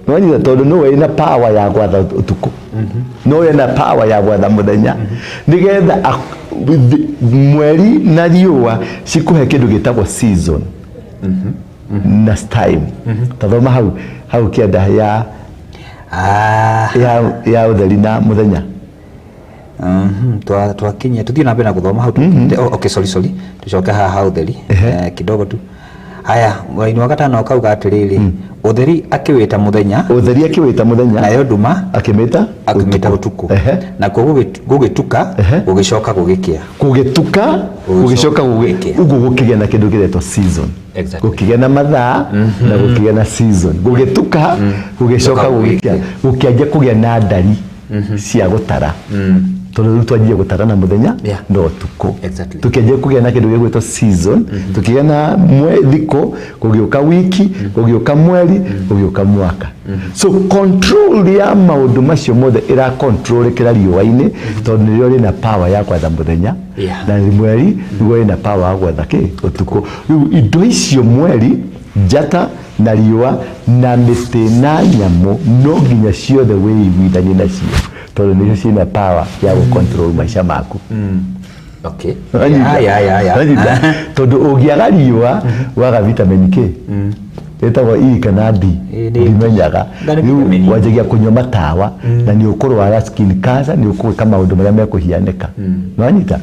Wanyita? Tondũ nĩwe wĩna power ya gwatha ũtukũ, nĩwe wĩna power ya gwatha mũthenya, nĩgetha mweri na riũa cikũhe kĩndũ gĩtagwo season na time. Tathoma hau hau kĩanda ya ya ũtheri na mũthenya. Twakinyia tuthiĩ na mbere na gũthoma hau. Oh, okay, sorry, sorry, tucoke haha ha ũtheri kidogo tu. Haya, mweri wa gatano kauga atĩrĩrĩ, ũtheri akĩwĩta mũthenya, Ũtheri akĩwĩta mũthenya, nayo nduma akĩmĩta akĩmĩta ũtukũ. Nakuo gũgĩtuka, gũgĩcoka gũgĩkĩa. Gũgĩtuka, gũgĩcoka gũgĩkĩa. Ũguo gũkĩgĩa na kĩndũ kĩretwo season. Gũkĩgĩa na mathaa na gũkĩgĩa na season. Gũgĩtuka, gũgĩcoka gũgĩkĩa, gũkĩanjia kũgĩa na ndari cia gũtara, tondũ rĩu twanjia gũtara na mũthenya na ũtukũ. Tũkĩanjia kũgĩa na kĩndũ gĩgwĩtwo season, tũkĩgĩa na thikũ, gũgĩũka wiki, gũgĩũka mweri, gũgĩũka mwaka. So control ya maũndũ macio mothe ĩra control kĩra riũa-inĩ, tondũ nĩrĩo rĩna power ya gwatha mũthenya na mweri nĩguo wĩna power ya gwatha kĩ? Ũtukũ. Rĩu indo icio, mweri, njata na riũa na mĩtĩ na nyamũ, no nginya ciothe wĩiguithanie nacio, tondũ nĩcio ciĩna power ya gũ control maica maku. Wanyita? Ya. Wanyita? Tondũ ũngĩaga riũa waga vitamin K ĩtagwo E kana D, ndimenyaga. Nga nĩ Rĩu vitamin E. wanjagia kũnyua matawa na nĩ ũkũrwara skin cancer, nĩ ũkũgĩka maũndũ marĩa mekũhianĩka. Wanyita?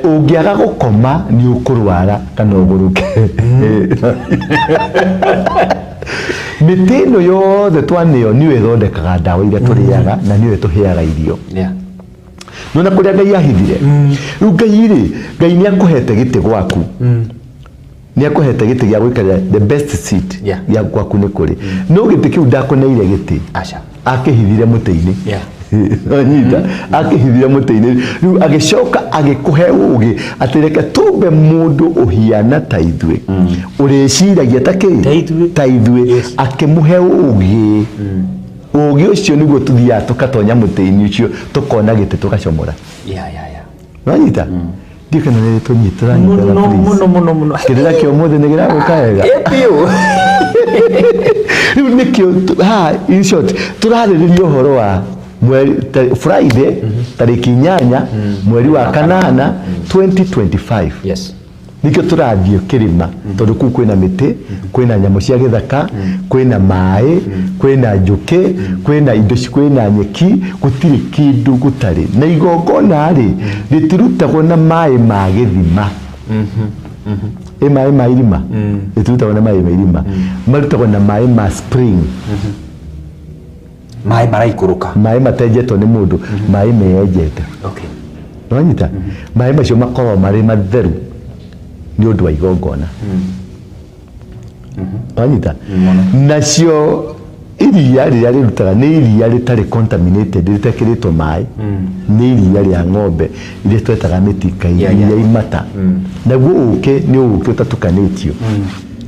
Ũngĩaga gũkoma nĩ ũkũrwara kana ũgũrũke. Mĩtĩ ĩno yothe twanĩo nĩyo ĩthondekaga ndawa iria tũrĩaga na nĩyo ĩtũheaga irio. Nona kũrĩa Ngai ahithire. Rĩu Ngai rĩ, Ngai nĩ akũhete gĩtĩ gwaku, nĩ akũhete gĩtĩ gĩa gũikarĩra, the best seat gĩa gwaku nĩ kũrĩ, no gĩtĩ kĩu ndakũneire gĩtĩ, Aca. Akĩhithire mũtĩ-inĩ. Wanyita? Akĩhithire mũtĩ-inĩ. Rĩu agĩcoka agĩkũhe ũgĩ atĩ reke tũmbe mũndũ ũhiana ta ithuĩ, ũrĩciragia ta kĩ? Ta ithuĩ. Ta ithuĩ. Akĩmũhe ũgĩ. Ũgĩ ũcio nĩguo tũthiaga tũkatonya mũtĩ-inĩ ũcio, tũkona gĩtĩ, tũgacomora. Wanyita? Ndiũ kana nĩ tũnyitũranyitana. Mũno mũno mũno mũno. Kĩrĩra kĩa ũmũthĩ nĩ kĩragũka wega. Ĩ biũ. Rĩu nĩkĩo haha in short tũrarĩrĩria ũhoro wa mweri Friday tarĩki 8 mweri wa kanana 2025. Nĩkĩo tũrathiĩ kĩrĩma, tondũ kũu kwĩna mĩtĩ, kwĩna nyamũ cia gĩthaka, kwĩna maĩ, kwĩna njũkĩ, kwĩna indo kwĩna nyeki, gũtirĩ kĩndũ gũtarĩ. Na igongona rĩ, rĩtirutagwo na maĩ ma gĩthima, ĩ maĩ ma irima, rĩtirutagwo na maĩ ma irima, marutagwo na maĩ ma spring. Maĩ maraikũrũka. Maĩ matenjetwo nĩ mũndũ, maĩ meyenjete. Nĩwanyita? Maĩ macio makoragwo marĩ matheru nĩ ũndũ wa igongona. Wanyita? Nacio iria rĩrĩa rĩrutaga nĩ iria rĩtarĩ contaminated, rĩtekĩrĩtwo maĩ, nĩ iria rĩa ng'ombe iria twetaga mĩtika, iria imata. Naguo ũkĩ nĩ ũkĩ ũtatukanĩtio,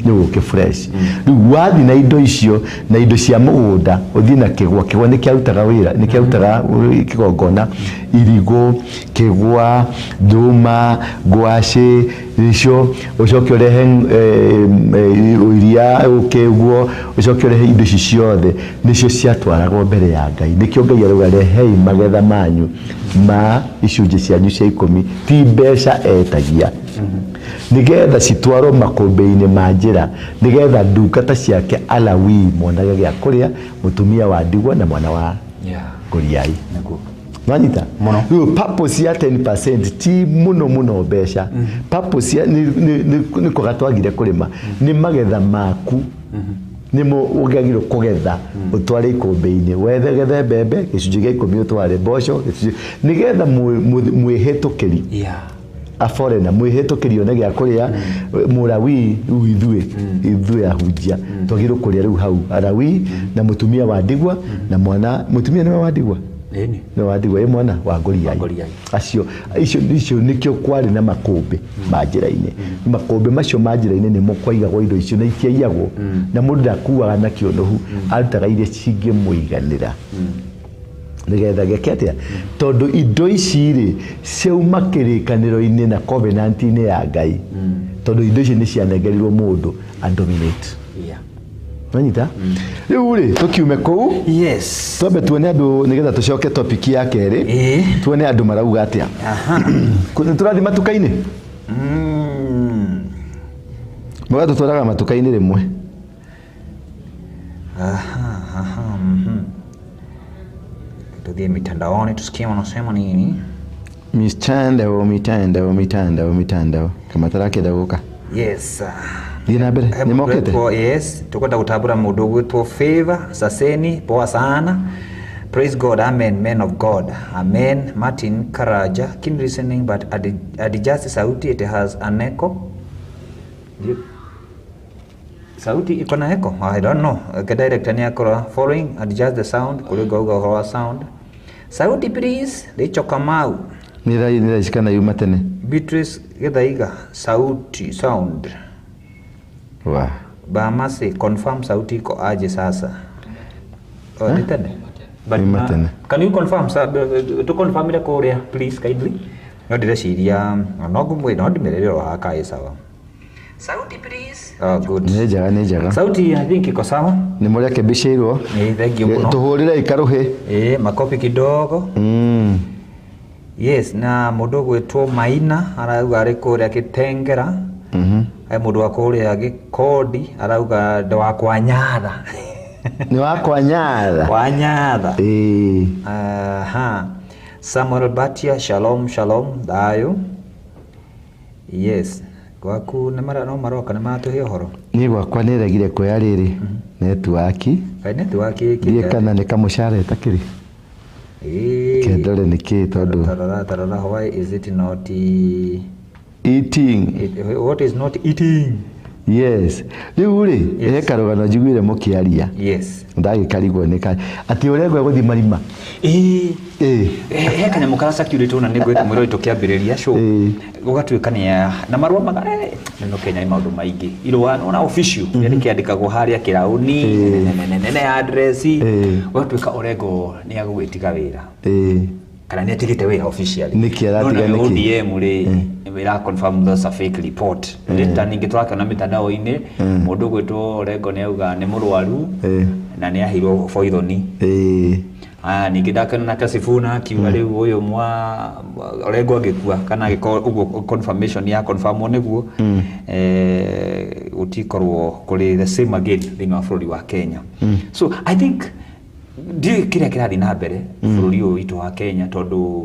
nĩ ũkĩ fresh. Rĩu wathiĩ na indo icio na indo cia mũgũnda, ũthiĩ na kĩgwa, kĩgwa nĩ kĩarutaga wĩra, nĩ kĩarutaga kĩgongona, irigũ, kĩgwa, ndũma, ngwacĩ, icio ũcoke ũrehe iria, ũkĩ ũguo, ũcoke ũrehe indo ici ciothe, nĩcio ciatwaragwo mbere ya Ngai. Nĩkĩo Ngai arauga rehei magetha manyu ma icunjĩ cianyu cia ikũmi, ti mbeca etagia, nĩgetha citwarwo makũmbĩ-inĩ ma njĩra, nĩgetha ndungata ciake Alawii monage gĩa kũrĩa, mũtumia wa ndigwa na mwana wa ngũriai. Nĩguo. Nwanyita? Mũno. Rĩu purpose ya 10% ti mũno mũno mbeca. Purpose ya nĩ kwaga twagire kũrĩma, nĩ magetha maku nĩmo ũngĩagĩrĩirwo kũgetha ũtware ikũmbĩ-inĩ, wethe mbembe gĩcunjĩ gĩa ikũmi, ũtware mboco gĩcunjĩ, nĩgetha mwĩhĩtũkĩri a foreigner, mwĩhĩtũkĩri one gĩa kũrĩa, mũrawii. Rĩu ithuĩ ahunjia twagĩrĩirwo kũrĩa rĩu hau arawii na mũtumia wa ndigwa na mwana, mũtumia nĩwe wa ndigwa. Ĩni. Nĩ wa ndigwa, ĩ mwana wa ngũriai. Ngũriai. Acio icio nĩkĩo kwarĩ na makũmbĩ ma njĩra-inĩ. Makũmbĩ macio ma njĩra-inĩ nĩmo kwaigagwo indo icio, na itiaiyagwo, na mũndũ ndakuaga na kĩũnũhu, arutaga iria cingĩmũiganĩra nĩgetha gĩake atĩa, tondũ indo ici rĩ ciauma kĩrĩkanĩro-inĩ na covenant-inĩ ya Ngai, tondũ indo ici nĩ cianengerirwo mũndũ a dominate. Wanyita? Rĩu rĩ tũkiume kũu, twambe tuone andũ nĩgetha tũcoke topic ya kerĩ. Tuone andũ marauga atĩa. Nĩ tũrathiĩ matuka-inĩ, mũgatũtwaraga matuka-inĩ rĩmwe. Aha, aha. Tuthiĩ mitandaoni tusikie wanasema nini. Mitandao, mitandao, mitandao, mitandao, kama tarakĩenda gũka. Thiĩ na mbere. He nĩ mũndũ mokĩte. Yes, tukwenda gũtambũra mũndũ ũgwĩtwo Favor Saseni, poa sana. Praise God, amen, men of God. Amen. Martin Karaja, keen listening but adjust sauti, it has an echo. Sauti iko na echo? I don't know. Okay, director ni akora following, adjust the sound, kũrĩ ngauga ũhoro wa sound. Sauti please, Rachel Kamau. Nĩ raici kana yuma tene? Beatrice Githaiga, sauti, sound. Wa Bamasi, confirm sauti iko aje sasa? Oh, ni tene? But, Ni matene. Can you confirm, sir? To confirm ile kũrĩa, please, kindly. No ndĩreciria, no ngũmwĩ, no ndĩmĩrĩre o haha kaĩ sawa. Sauti please. Oh, good. Nĩ njega, nĩ njega. Sauti I think iko sawa. Nĩ mũrekebicĩirwo. Thank you mũno. Tũhũrĩre ikarũhĩ. Makofi kidogo. Yes, na mũndũ ũgwĩtwo Maina arauga arĩ kũrĩa Gĩtengera. He mũndũ wa kũrĩa Gĩkondi arauga ndĩ wa Kwanyatha. Nĩ wakwa Nyatha. Kwanyatha. Ĩĩ. Aha. Samuel Batia, shalom shalom, thayũ. Yes. Gwaku nĩ mara no maroka nĩ maratũhe ũhoro. Niĩ gwakwa nĩ regire kuoya rĩrĩ netiwaki. Kaĩ network ĩkĩte? Ndiĩ kana nĩ kamũcara ĩtakĩrĩ. Kendore nĩ kĩĩ tondũ Tarara tarara, why is it not eating. What is not eating? Yes, rĩu rĩ he karũgano njiguire mũkĩaria. Ndagĩkarigwo nĩ ka atĩ ũrĩa gũthiĩ marima. Ĩĩ. He kanyamũ kara circulate na nĩ ngwĩte mwĩrori tũkĩambĩrĩria show. Gũgatuĩka nĩ na marũa maga neno Kenya nĩ maũndũ maingĩ, irũa ona official mm kĩandĩkagwo harĩa kĩraũni nene nene address. Gũgatuĩka Orengo nĩ agũgĩtiga wĩra kana nĩ atigĩte wĩra officially. Nĩkĩ aratiga? No, na nĩkĩ? ODM rĩ ĩra confirm that's a fake report. Later ningĩ tũrakĩona mitandao-inĩ mũndũ ũgwĩtwo Orengo nĩ auga nĩ mũrwaru na nĩ aheirwo poison. Aya, ningĩ ndakĩona nake Sifuna akiuga rĩu ũyũ mwa Orengo angĩkua kana angĩkorwo ũguo confirmation ya confirmwo nĩguo gũtikorwo kũrĩ the same again thĩinĩ wa bũrũri wa Kenya. So I think ndiũĩ kĩrĩa kĩrathiĩ na mbere bũrũri ũyũ witũ wa Kenya, tondũ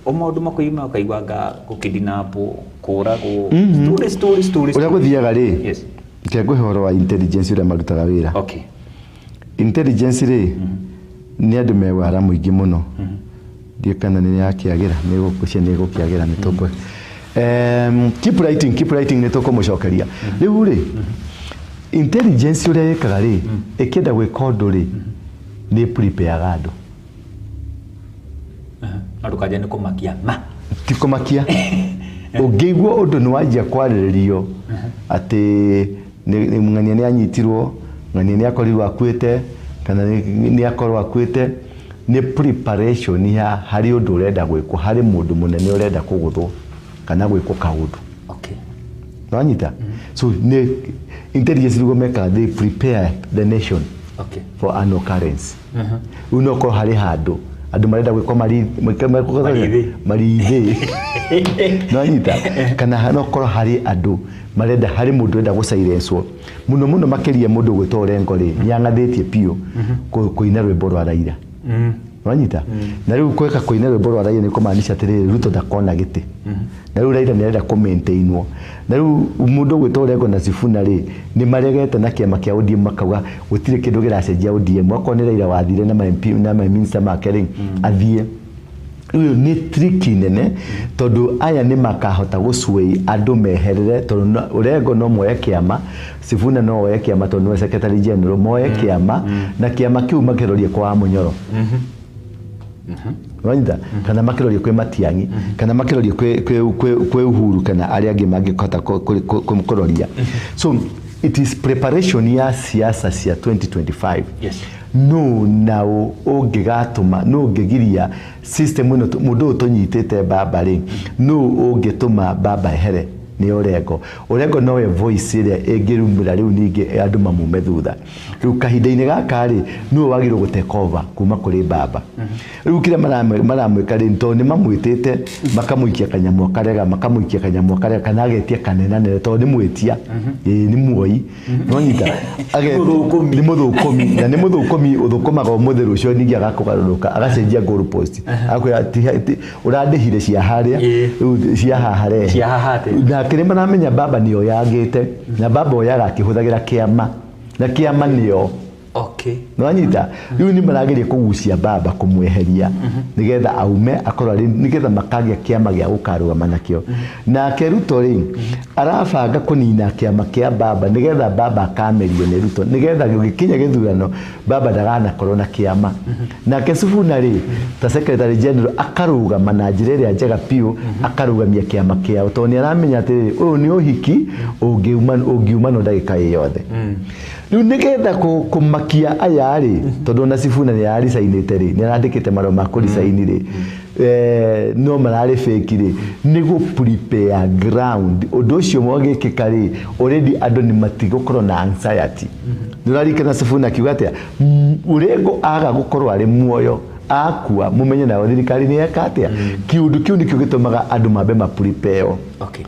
o maũndũ makoima ũkaigua anga gũkidnapwo, kũragwo, story story story. Ũrĩa gũthiaga rĩ, reke ngũhe ũhoro wa intelligence, ũrĩa marutaga wĩra. Intelligence rĩ nĩ andũ me wara mũingĩ mũno. Ndiũ kana nĩ yakĩagĩra, nĩ gũkũcia, nĩ gũkĩagĩra, nĩ tũkũ keep writing, keep writing, nĩ tũkũmũcokeria. Rĩu rĩ Intelligence ũrĩa ĩkaga rĩ, ĩkĩenda gwĩka ũndũ rĩ, nĩ prepareaga andũ. Na ndũkanjie nĩ kũmakia ma. Ti kũmakia. Ũngĩigua ũndũ nĩ wanjia kwarĩrĩrio atĩ ng'ania nĩ anyitirwo, ng'ania nĩ akorirwo akuĩte, kana nĩ akorwo akuĩte, nĩ preparation ya harĩ ũndũ ũrenda gwĩkwo, harĩ mũndũ mũnene ũrenda kũgũthwo kana gwĩkwo kaũndũ. Nĩwanyita? So nĩ intelligence nĩguo mekaga, they prepare the nation for an occurrence. Rĩu no korwo harĩ handũ andũ marenda gwĩkwo Marithĩ. Marithĩ. Nĩwanyita? Kana no korwo harĩ andũ marenda, harĩ mũndũ ũrenda gũsilencwo mũno mũno makĩria mũndũ gwĩtwo Orengo rĩ, nĩang'athĩtie biũ kũina rwĩmbo rwa Raila. Wanyita? Na rĩu kweka kũina rwĩmbo rwa Raila nĩ kũmaanisha atĩrĩrĩ, Ruto ndakona gĩtĩ. Na rĩu Raila nĩarenda kũ-maintainwo. Na rĩu mũndũ ũgwĩtwo Orengo na Sifuna rĩ, nĩ maregete na kĩama kĩa ODM, makauga gũtirĩ kĩndũ kĩracenjia ODM. Okorwo nĩ Raila wathire na ma MP na ma minister make rĩ, athiĩ. Rĩu nĩ trick nene, tondũ aya nĩ makahota gũcway andũ meherere, tondũ Orengo no moe kĩama, Sifuna no oe kĩama tondũ nĩwe secretary general, moe kĩama, na kĩama kĩu makĩrorie kwa Wamunyoro. Wanyita? Kana makĩrorie kwĩ Matiang'i, kana makĩrorie kwĩ Uhuru, kana arĩa angĩ mangĩhota kũroria. So it is preparation ya siasa cia 2025. No nao ũngĩgatũma, no ũngĩgiria system ĩno, mũndũ ũyũ tũnyitĩte baba rĩ, no ũngĩtũma baba ehere nĩ Orengo. Orengo nowe voice ĩrĩa ĩngĩrumĩra rĩu ningĩ andũ mamume thutha. Rĩu kahinda-inĩ gaka rĩ, nĩwe wagĩrĩirwo gũ take over kuma kũrĩ baba. Rĩu kĩrĩa maramwĩka rĩ, tondũ nĩ mamwĩtĩte, makamũikia kanyamũ akarega, makamũikia kanyamũ akarega, kana agetia kanenanene, tondũ nĩ mwĩtia. Ĩĩ, nĩ muoi. Nĩwanyita? Mũthũkũmi. Nĩ mũthũkũmi. Na nĩ mũthũkũmi ũthũkũmaga ũmũthĩ, rũciũ ningĩ agakũgarũrũka, agacenjia goal post. Agakwĩra, ũrandĩhire cia harĩa, rĩu cia haha rehe. Cia haha atĩ. Na kĩrĩa maramenya baba nĩ oyangĩte, na baba oyaga akĩhũthagĩra kĩama, na kĩama nĩo. Nĩwanyita? Rĩu nĩ marageria kũgucia baba kũmweheria, nĩgetha aume akorwo arĩ, nĩgetha makagĩa kĩama gĩa gũkarũgama nakĩo. Nake Ruto rĩ, arabanga kũnina kĩama kĩa baba, nĩgetha baba akamerio nĩ Ruto, nĩgetha gũgĩkinya gĩthurano baba ndaganakorwo na kĩama. Nake Sifuna rĩ, ta secretary general akarũgama na njĩra ĩrĩa njega biũ, akarũgamia kĩama kĩao, tondũ nĩ aramenya atĩrĩrĩ, ũyũ nĩ ũhiki ũngiuma no ndagĩka ĩ yothe. Rĩu nĩgetha kũmakia aya rĩ, tondũ ona Sifuna nĩ aricainĩte rĩ, nĩ arandĩkĩte marũa ma kũricaini rĩ, no mararĩ fake rĩ, nĩ gũ prepare ground. Ũndũ ũcio wagĩkĩka rĩ, already andũ nĩ matigũkorwo na anxiety. Nĩ ũraririkana Sifuna akiuga atĩa? Orengo aga gũkorwo arĩ muoyo, akua, mũmenye nayo thirikari nĩ yeka atĩa? Kĩũndũ kĩu nĩkĩo gĩtũmaga andũ mambe ma prepare.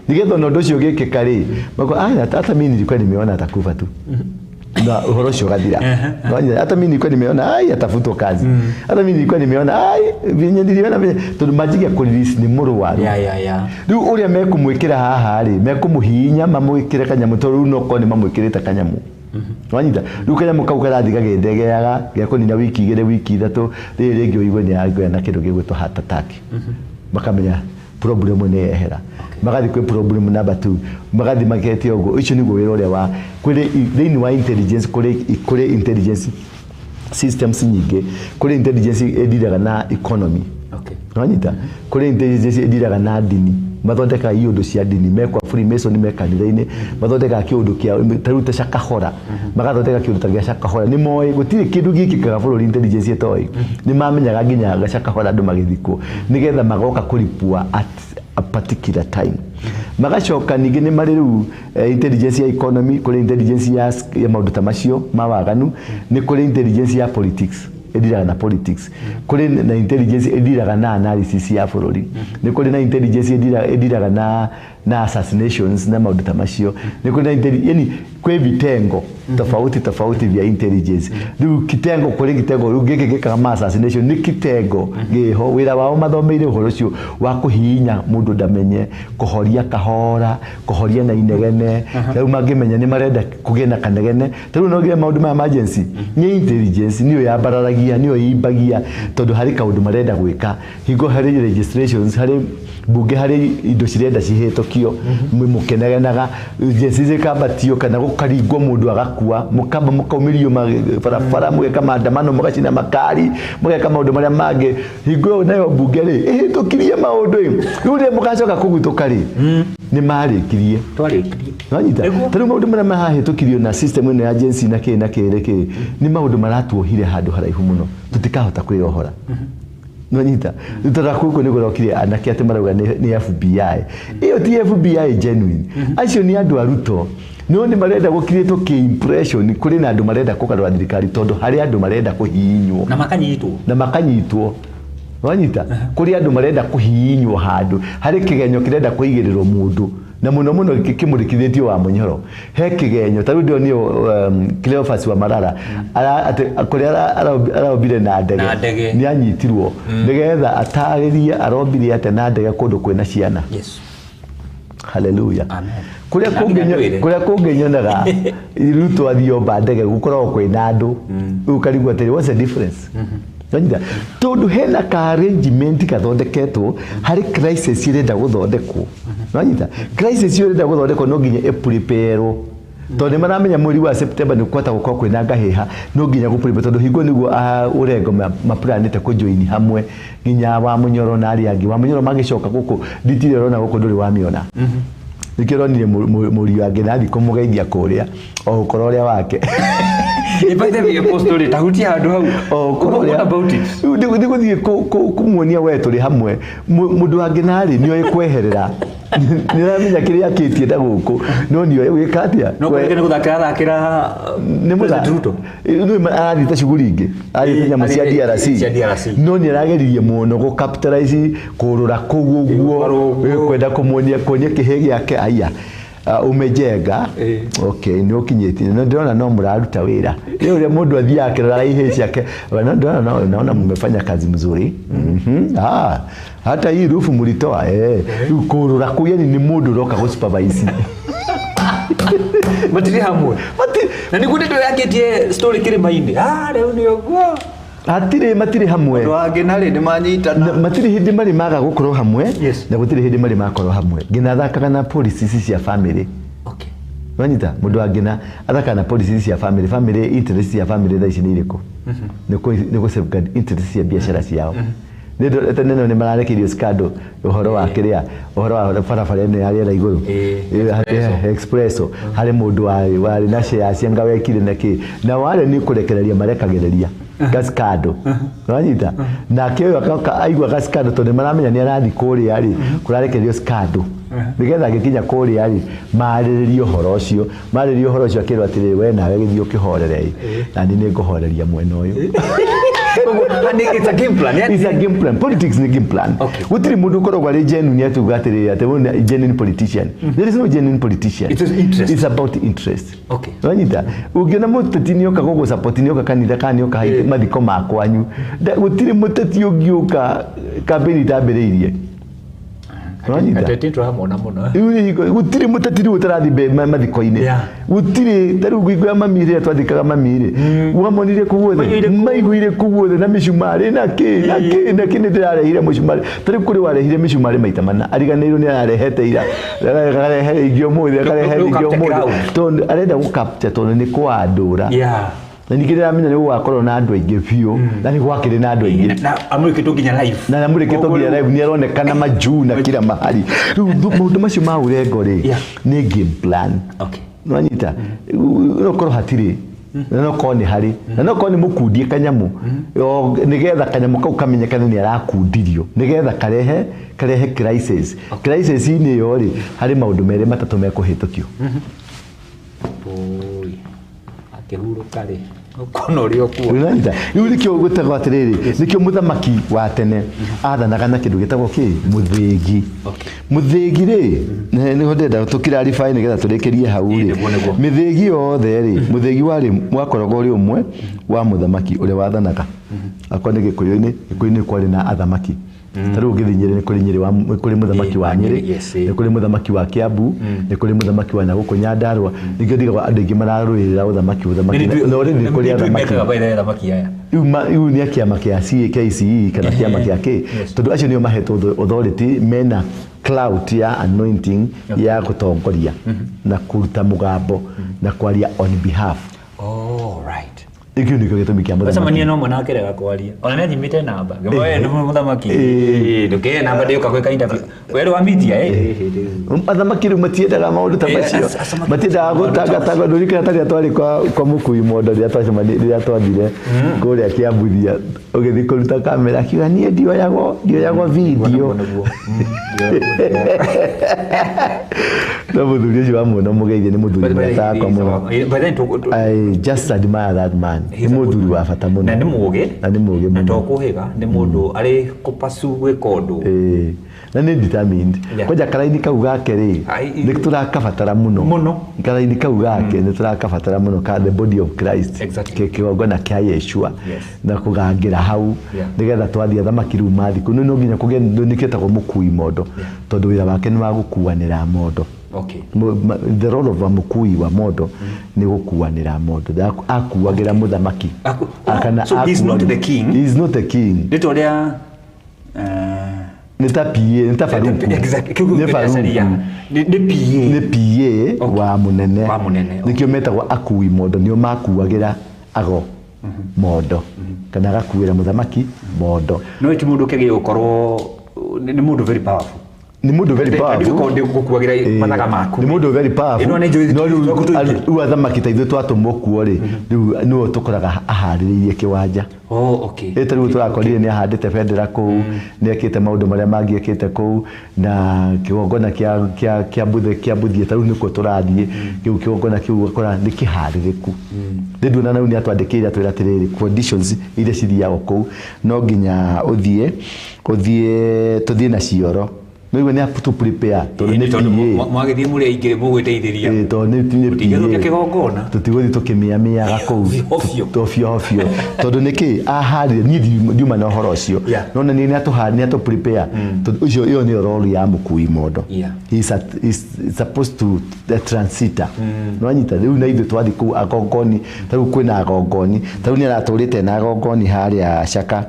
Nĩgetha ona ũndũ ũcio ũgĩkĩka rĩ, makwa, hata mimi nilikuwa nimeona atakufa tu. Na ũhoro ũcio ũgathira. Wanyita, hata mimi nilikuwa nimeona, ai, atafutwa kazi. Hata mimi nilikuwa nimeona, ai, venye niliona venye, tondũ manjigia kũ release nĩ mũrwaru. Rĩu ũrĩa mekũmwĩkĩra haha rĩ, mekũmũhihinya, mamwĩkĩre kanyamũ, tondũ rĩu no korwo nĩ mamwĩkĩrĩte kanyamũ. Wanyita? Rĩu kanyamũ kau karathiĩ gagĩthegeaga, gekũnina wiki igĩrĩ, wiki ithatũ, rĩrĩ rĩngĩ ũigue nĩ aragĩa na kĩndũ gĩgwĩtwo heart attack. Makamenya problem nĩ yehera. Magathiĩ kwĩ problem number 2, magathiĩ maketie ũguo. Ũcio nĩguo wĩra ũrĩa wa kũrĩ thĩinĩ wa intelligence, kũrĩ intelligence systems nyingĩ, kũrĩ intelligence ĩndiraga na economy. Wanyita? Kũrĩ intelligence ĩndiraga na ndini. Mathondekaga iũndũ cia ndini, mekwa Freemason, me kanitha-inĩ, mathondekaga kĩũndũ kĩa, ta rĩu ta Shakahola. Magathondeka kĩũndũ ta gĩa Shakahola. Nĩ moĩ, gũtirĩ kĩndũ gĩkĩkaga bũrũri intelligence ĩtoĩ. Nĩ mamenyaga nginya Shakahola andũ magĩthikwo, nĩgetha magoka kũripua at a particular time. Magacoka ningĩ nĩ marĩ rĩu, intelligence ya economy, kũrĩ intelligence ya maũndũ ta macio ma waganu, nĩ kũrĩ intelligence ya politics, ĩndiraga na politics, kũrĩ na intelligence ĩndiraga na analysis ya bũrũri, nĩ kũrĩ na intelligence ĩndiraga na assassinations na maũndũ ta macio, nĩ kũrĩ na yani kwĩ vitengo tofauti tofauti vya intelligence. Rĩu kitengo kũrĩ kitengo, rĩu gĩkĩ gĩkaga ma assassination nĩ kitengo gĩho, wĩra wao mathomeire ũhoro ũcio wa kũhihinya mũndũ ndamenye, kũhoria kahora, kũhoria na inegene. Rĩu mangĩmenya nĩ marenda kũgĩa na kanegene, ta rĩu no ngĩre maũndũ ma emergency, nĩ intelligence nĩyo yambararagia, nĩyo ĩimbagia, tondũ harĩ kaũndũ marenda gwĩka. Hingo harĩ registrations, harĩ Mbunge harĩ indo cirenda cihĩtũkio, mũkenegenaga, njeci cikambatio kana gũkaringwo mũndũ agakua, mũkamba mũkaumĩrio barabara, mũgeka maandamano, mũgacina makari, mũgeka maũndũ marĩa mangĩ. Hingo ĩyo nayo mbunge rĩ ĩhĩtũkirie maũndũ ĩ, rĩu rĩrĩa mũgacoka kũguthũka rĩ, nĩ marĩkirie. Twarĩkirie. Wanyita? Nĩguo. Ta rĩu maũndũ marĩa marahĩtũkirio na system ĩno ya Gen Z na kĩ na kĩ kĩ nĩ maũndũ maratuohire handũ haraihu mũno, tũtikahota kwĩyohora. Nwanyita? Tondũ gũkũ nĩ kũrokire anake atĩ marauga nĩ FBI. Ĩyo ti FBI genuine. Acio nĩ andũ a Ruto. No nĩ marenda gũkirĩtwo kĩ impression kũrĩ na andũ marenda kũgarũra thirikari, tondũ harĩ andũ marenda kũhihinywo na makanyitwo. Na makanyitwo. Wanyita? Kũrĩ andũ marenda kũhihinywo handũ, harĩ kĩgenyo kĩrenda kũigĩrĩrwo mũndũ, na mũno mũno kĩmũrĩkithĩtio wa Mũnyoro. He kĩgenyo ta rĩu ndĩronio Cleophas wa Marara atĩ kũrĩa araombire na ndege, Na ndege. nĩ anyitirwo nĩgetha atarĩrie arombire atĩa na ndege kũndũ kwĩna ciana. Haleluya. Amen. Kũrĩa Na nginya twĩre. Kũrĩa kũngĩnyonaga Ruto athiĩ omba ndege gũkoragwo kwĩna andũ, rĩu ũkarigwo atĩrĩ, what's the difference? Wanyita? Tondũ hena ka arrangement gathondeketwo harĩ crisis ĩrenda gũthondekwo. Wanyita? Crisis ĩyo ĩrenda gũthondekwo no nginya ĩprepare-rwo, tondũ nĩ maramenya mweri wa September nĩ kwata gũkorwo kwĩna ngahĩha, no nginya gũprepare, tondũ hingo nĩguo ũrengo mapuranĩte kũjoini hamwe nginya wa Mũnyoro na arĩa angĩ. Wa Mũnyoro magĩcoka gũkũ nditire ũrona gũkũ ndũrĩ wamĩona, nĩkĩo ũronire mũriũ wake nathiĩ kũmũgeithia kũrĩa o ũkoro ũrĩa wake. By the way, Apostle, tahutia handũ hau. O ũkoro What ũrĩa about it? Rĩu nĩ gũthiĩ kũmuonia we tũrĩ hamwe. Mũndũ wangĩ narĩ nĩoĩ kweherera, nĩ ũramenya kĩrĩa akĩtie na gũkũ, no nĩoĩ gwĩka atĩa. No kũrĩa nĩ gũthakĩra athakĩra Nĩ President Ruto. Nĩ arathiĩte cuguri ingĩ, arathiĩte nyamũ cia DRC. Cia DRC. No nĩ arageririe mũno gũ capitalize kũrũra kũu ũguo. Kũrũra ũguo. Kwenda kũmuonia kuonia kĩhĩ gĩake aya, umejenga. Okay, nĩ ũkinyĩtie, no ndĩrona no mũraruta wĩra. Rĩu ũrĩa mũndũ athiaga akĩroraga ihĩĩ ciake, no ndĩrona no naona mmefanya kazi mzuri. Ah, hata hii rufu mlitoa. Rĩu kũrũra kũu, yani nĩ mũndũ ũroka gũ supervise. Matirĩ hamwe. Mati Na nĩguo ndeto yakĩtie story kĩrĩma-inĩ. Ah, rĩu nĩ ũguo. Hatirĩ, matirĩ hamwe. Andũ angĩ narĩ nĩ manyitana. Na matirĩ hĩndĩ marĩ maga gũkorwo hamwe, na gũtirĩ hĩndĩ marĩ makorwo hamwe. Nginya athakaga na policies ici cia family. Wanyita? Mũndũ wa ngina athakaga na policies cia family. Family interest cia family thaa ici nĩ irĩkũ? Nĩ kũ safeguard interest cia biacara ciao. Nĩ tene nĩ mararekereirio scandal ũhoro wa kĩrĩa, ũhoro wa barabara ĩno ya rĩera igũrũ. Expresso. Expresso. Harĩ mũndũ warĩ na share cia nga wekire na kĩ. Na warĩ nĩ kũrekereria marekagĩrĩria gaskando. Wanyita? Nake ũyũ agoka aigua gaskando, tondũ nĩ maramenya nĩ arathiĩ kũrĩa rĩ, kũrarekererio scandal. Nĩgetha agĩkinya kũrĩa rĩ, marĩrĩrie ũhoro ũcio. Marĩrĩrie ũhoro ũcio akĩrwo atĩrĩrĩ, we nawe gĩthiĩ ũkĩhorere ĩ. Na niĩ nĩ ngũhoreria mwena ũyũ. And it's a game plan, yeah? It's a game plan. Politics ni game plan. Gũtirĩ mũndũ ũkoragwo arĩ genuine atĩ uga atĩrĩrĩ, atĩ ũyũ nĩ genuine politician. There is no genuine politician. It is interest. It's about interest. Wanyita? Ũngĩona mũteti nĩoka gũgũ support, nĩoka kanitha kana nĩoka mathiko ma kwanyu. Gũtirĩ mũteti ũngĩũka campaign itambĩrĩirie. Wanyita? Ateti tũramona mũno. Rĩu nĩ hingo, gũtirĩ mũteti rĩu ũtarathiĩ mathiko-inĩ. Gũtirĩ, ta rĩu hingo ya mami rĩrĩa twathikaga mami rĩ, wamonire kũu guothe? Maiguire kũu. Maiguire kũu guothe na mĩcumarĩ na kĩ, na kĩ, na kĩ, nĩ ndĩrarehire mũcumarĩ. Ta rĩu kũrĩ warehire mĩcumarĩ maita mana, ariganĩirwo nĩ ararehete ira, akarehe ĩngĩ ũmũthĩ, akarehe Rĩu ĩngĩ capture ũmũthĩ. crowd. Tondũ arenda gũ capture, tondũ nĩ kwandũra. Na ningĩ ndĩramenya nĩ gũgakorwo na andũ aingĩ biũ, na nĩ gwakĩrĩ na andũ aingĩ. Na amũrĩkĩtwo nginya live. Na amũrĩkĩtwo nginya live, nĩ aronekana majuu na kila mahali. Rĩu maũndũ macio ma ũrengo rĩ, nĩ game plan. Nĩwanyita? No korwo hatirĩ, na no korwo nĩ harĩ, na no korwo nĩ mũkundie kanyamũ, o, nĩgetha kanyamũ kau kamenyekane nĩ arakundirio, nĩgetha karehe crisis. Crisis-inĩ ĩyo rĩ, harĩ maũndũ merĩ matatũ mekũhĩtũkio. Oi, akĩhurũka rĩ, ũkona ũrĩa ũkuo. Ũranyita? Rĩu nĩkĩo gwĩtagwo atĩrĩrĩ, nĩkĩo mũthamaki wa tene athanaga na kĩndũ gĩtagwo kĩ? Mũthĩgi. Mũthĩgi rĩ, nĩho ndĩrenda tũkirarify nĩgetha tũrĩkĩrie hau rĩ. Nĩguo, nĩguo. Mĩthĩgi yothe rĩ, mũthĩgi wakoragwo ũrĩ ũmwe wa mũthamaki ũrĩa wathanaga. Akorwo nĩ Gĩkũyũ-inĩ, Gĩkũyũ-inĩ kwarĩ na athamaki. Ta rĩu ũngĩthiĩ Nyĩrĩ, nĩ kũrĩ Nyĩrĩ wa nĩ kũrĩ mũthamaki wa Nyĩrĩ, nĩ kũrĩ mũthamaki wa Kiambu, nĩ kũrĩ mũthamaki wa nagũkũ Nyandarua. Nĩkĩo ndigagwo andũ aingĩ mararũĩrĩra ũthamaki, ũthamaki, no rĩu nĩ kũrĩ athamaki. Mekaga baitha athamaki aya. Rĩu nĩ a kĩama kĩa KCE kana kĩama kĩa kĩ, tondũ acio nĩo mahetwo authority, mena clout ya anointing ya gũtongoria na kũruta mũgambo na kwaria on behalf. Oh, right. Kĩu nĩkĩo gĩtũmi kĩa mũthamaki. Wacemania no mwana akĩrega kwaria, ona nĩ athimĩte namba. Ngĩmwĩra, "Nĩ mũthamaki." Ndũkĩhe namba, ndĩũka gwĩka interview werũ wa media. Athamaki rĩu matiendaga maũndũ ta Eh, macio. Athamaki Matiendaga maũndũ ta gũtangatanga. Ndũririkana ta rĩrĩa twarĩ kwa mũkui mondo, rĩrĩa twacemania, rĩrĩa twathire kũrĩa Kĩambuthia, ũgĩthiĩ kũruta kamera, akiuga, "Niĩ ndioyagwo video." Nĩguo. No mũthuri ũcio wamuona mũgeithie, nĩ mũthuri mũrata wakwa mũno. But then I just admire that man. Nĩ He's a good mũthuri man. wa bata mũno. Na nĩ mũgĩ. Na nĩ mũgĩ Na mũno. to kũhĩga, nĩ mũndũ arĩ kũpasu gwĩka ũndũ. Na nĩ determined. Kwanja karaini kau gake rĩ, nĩ tũrakabatara mũno. Mũno. Karaini kau gake nĩ tũrakabatara mũno, ka the body of Christ. Kĩgongona kĩa Yeshua na kũgangĩra hau, nĩgetha twathiĩ athamaki rĩu mathiĩ kũu no nginya kũgĩe nĩkĩo etagwo mũkui mondo, tondũ wĩra wake nĩ wa gũkuanĩra mondo. The role of a mũkui wa mondo nĩ gũkuanĩra mondo. Akuagĩra mũthamaki. Oh, Kana so he's not the king. He is not the king. Nĩ ta ũrĩa Nĩ ta PA, nĩ ta baruku. Exactly. Kĩu Nĩ kĩracaria. baruku. Nĩ PA. Nĩ PA wa mũnene. Wa mũnene. Nĩkĩo metagwo akui mondo, nĩo makuagĩra ago mondo kana agakuĩra mũthamaki mondo. No ti mũndũ ũkĩagĩrĩire gũkorwo nĩ mũndũ very powerful. Nĩ mũndũ very powerful. Ndĩgũkorwo ndĩgũkuagĩra mathaga maku. Nĩ mũndũ very powerful. Ĩno nĩ njũĩ No rĩu twaku tũingĩ. rĩu athamaki ta ithuĩ twatũmwo kuo rĩ, rĩu nĩwe tũkoraga aharĩrĩirie kĩwanja. Oh, okay. Ĩ ta rĩu tũrakorire nĩ ahandĩte bendera kũu, nĩ ekĩte maũndũ marĩa mangĩ ekĩte kũu, na kĩgongona kĩa Mbuthia ta rĩu nĩkuo tũrathiĩ. Kĩu kĩgongona kĩu ũgakora nĩ kĩharĩrĩku. Rĩu nduona rĩu nĩ atwandĩkĩire atwĩra atĩrĩrĩ, conditions iria cithiagwo kũu no nginya ũthiĩ tũthiĩ na cioro. Nĩguo nĩ to prepare tondũ nĩ Tondũ PA. Mwagĩthiĩ mũrĩ aingĩ mũgwĩteithĩria. Tondũ nĩ Mũtingĩthũkia PA. kĩgongona. Tũtigũthiĩ tũkĩmĩamĩaga kũu. Hobio. Hobio hobio, tondũ nĩkĩ aharire niĩ ndiuma na ũhoro ũcio. No na nĩ nĩ atũ prepare, tondũ ũcio ĩyo nĩyo role ya mũkui mondo. He's supposed to the transitor. No anyita rĩu na ithuĩ twathiĩ kũu agongoni, ta rĩu kwĩna agongoni, ta rĩu nĩ aratũrĩte na agongoni harĩa Caka.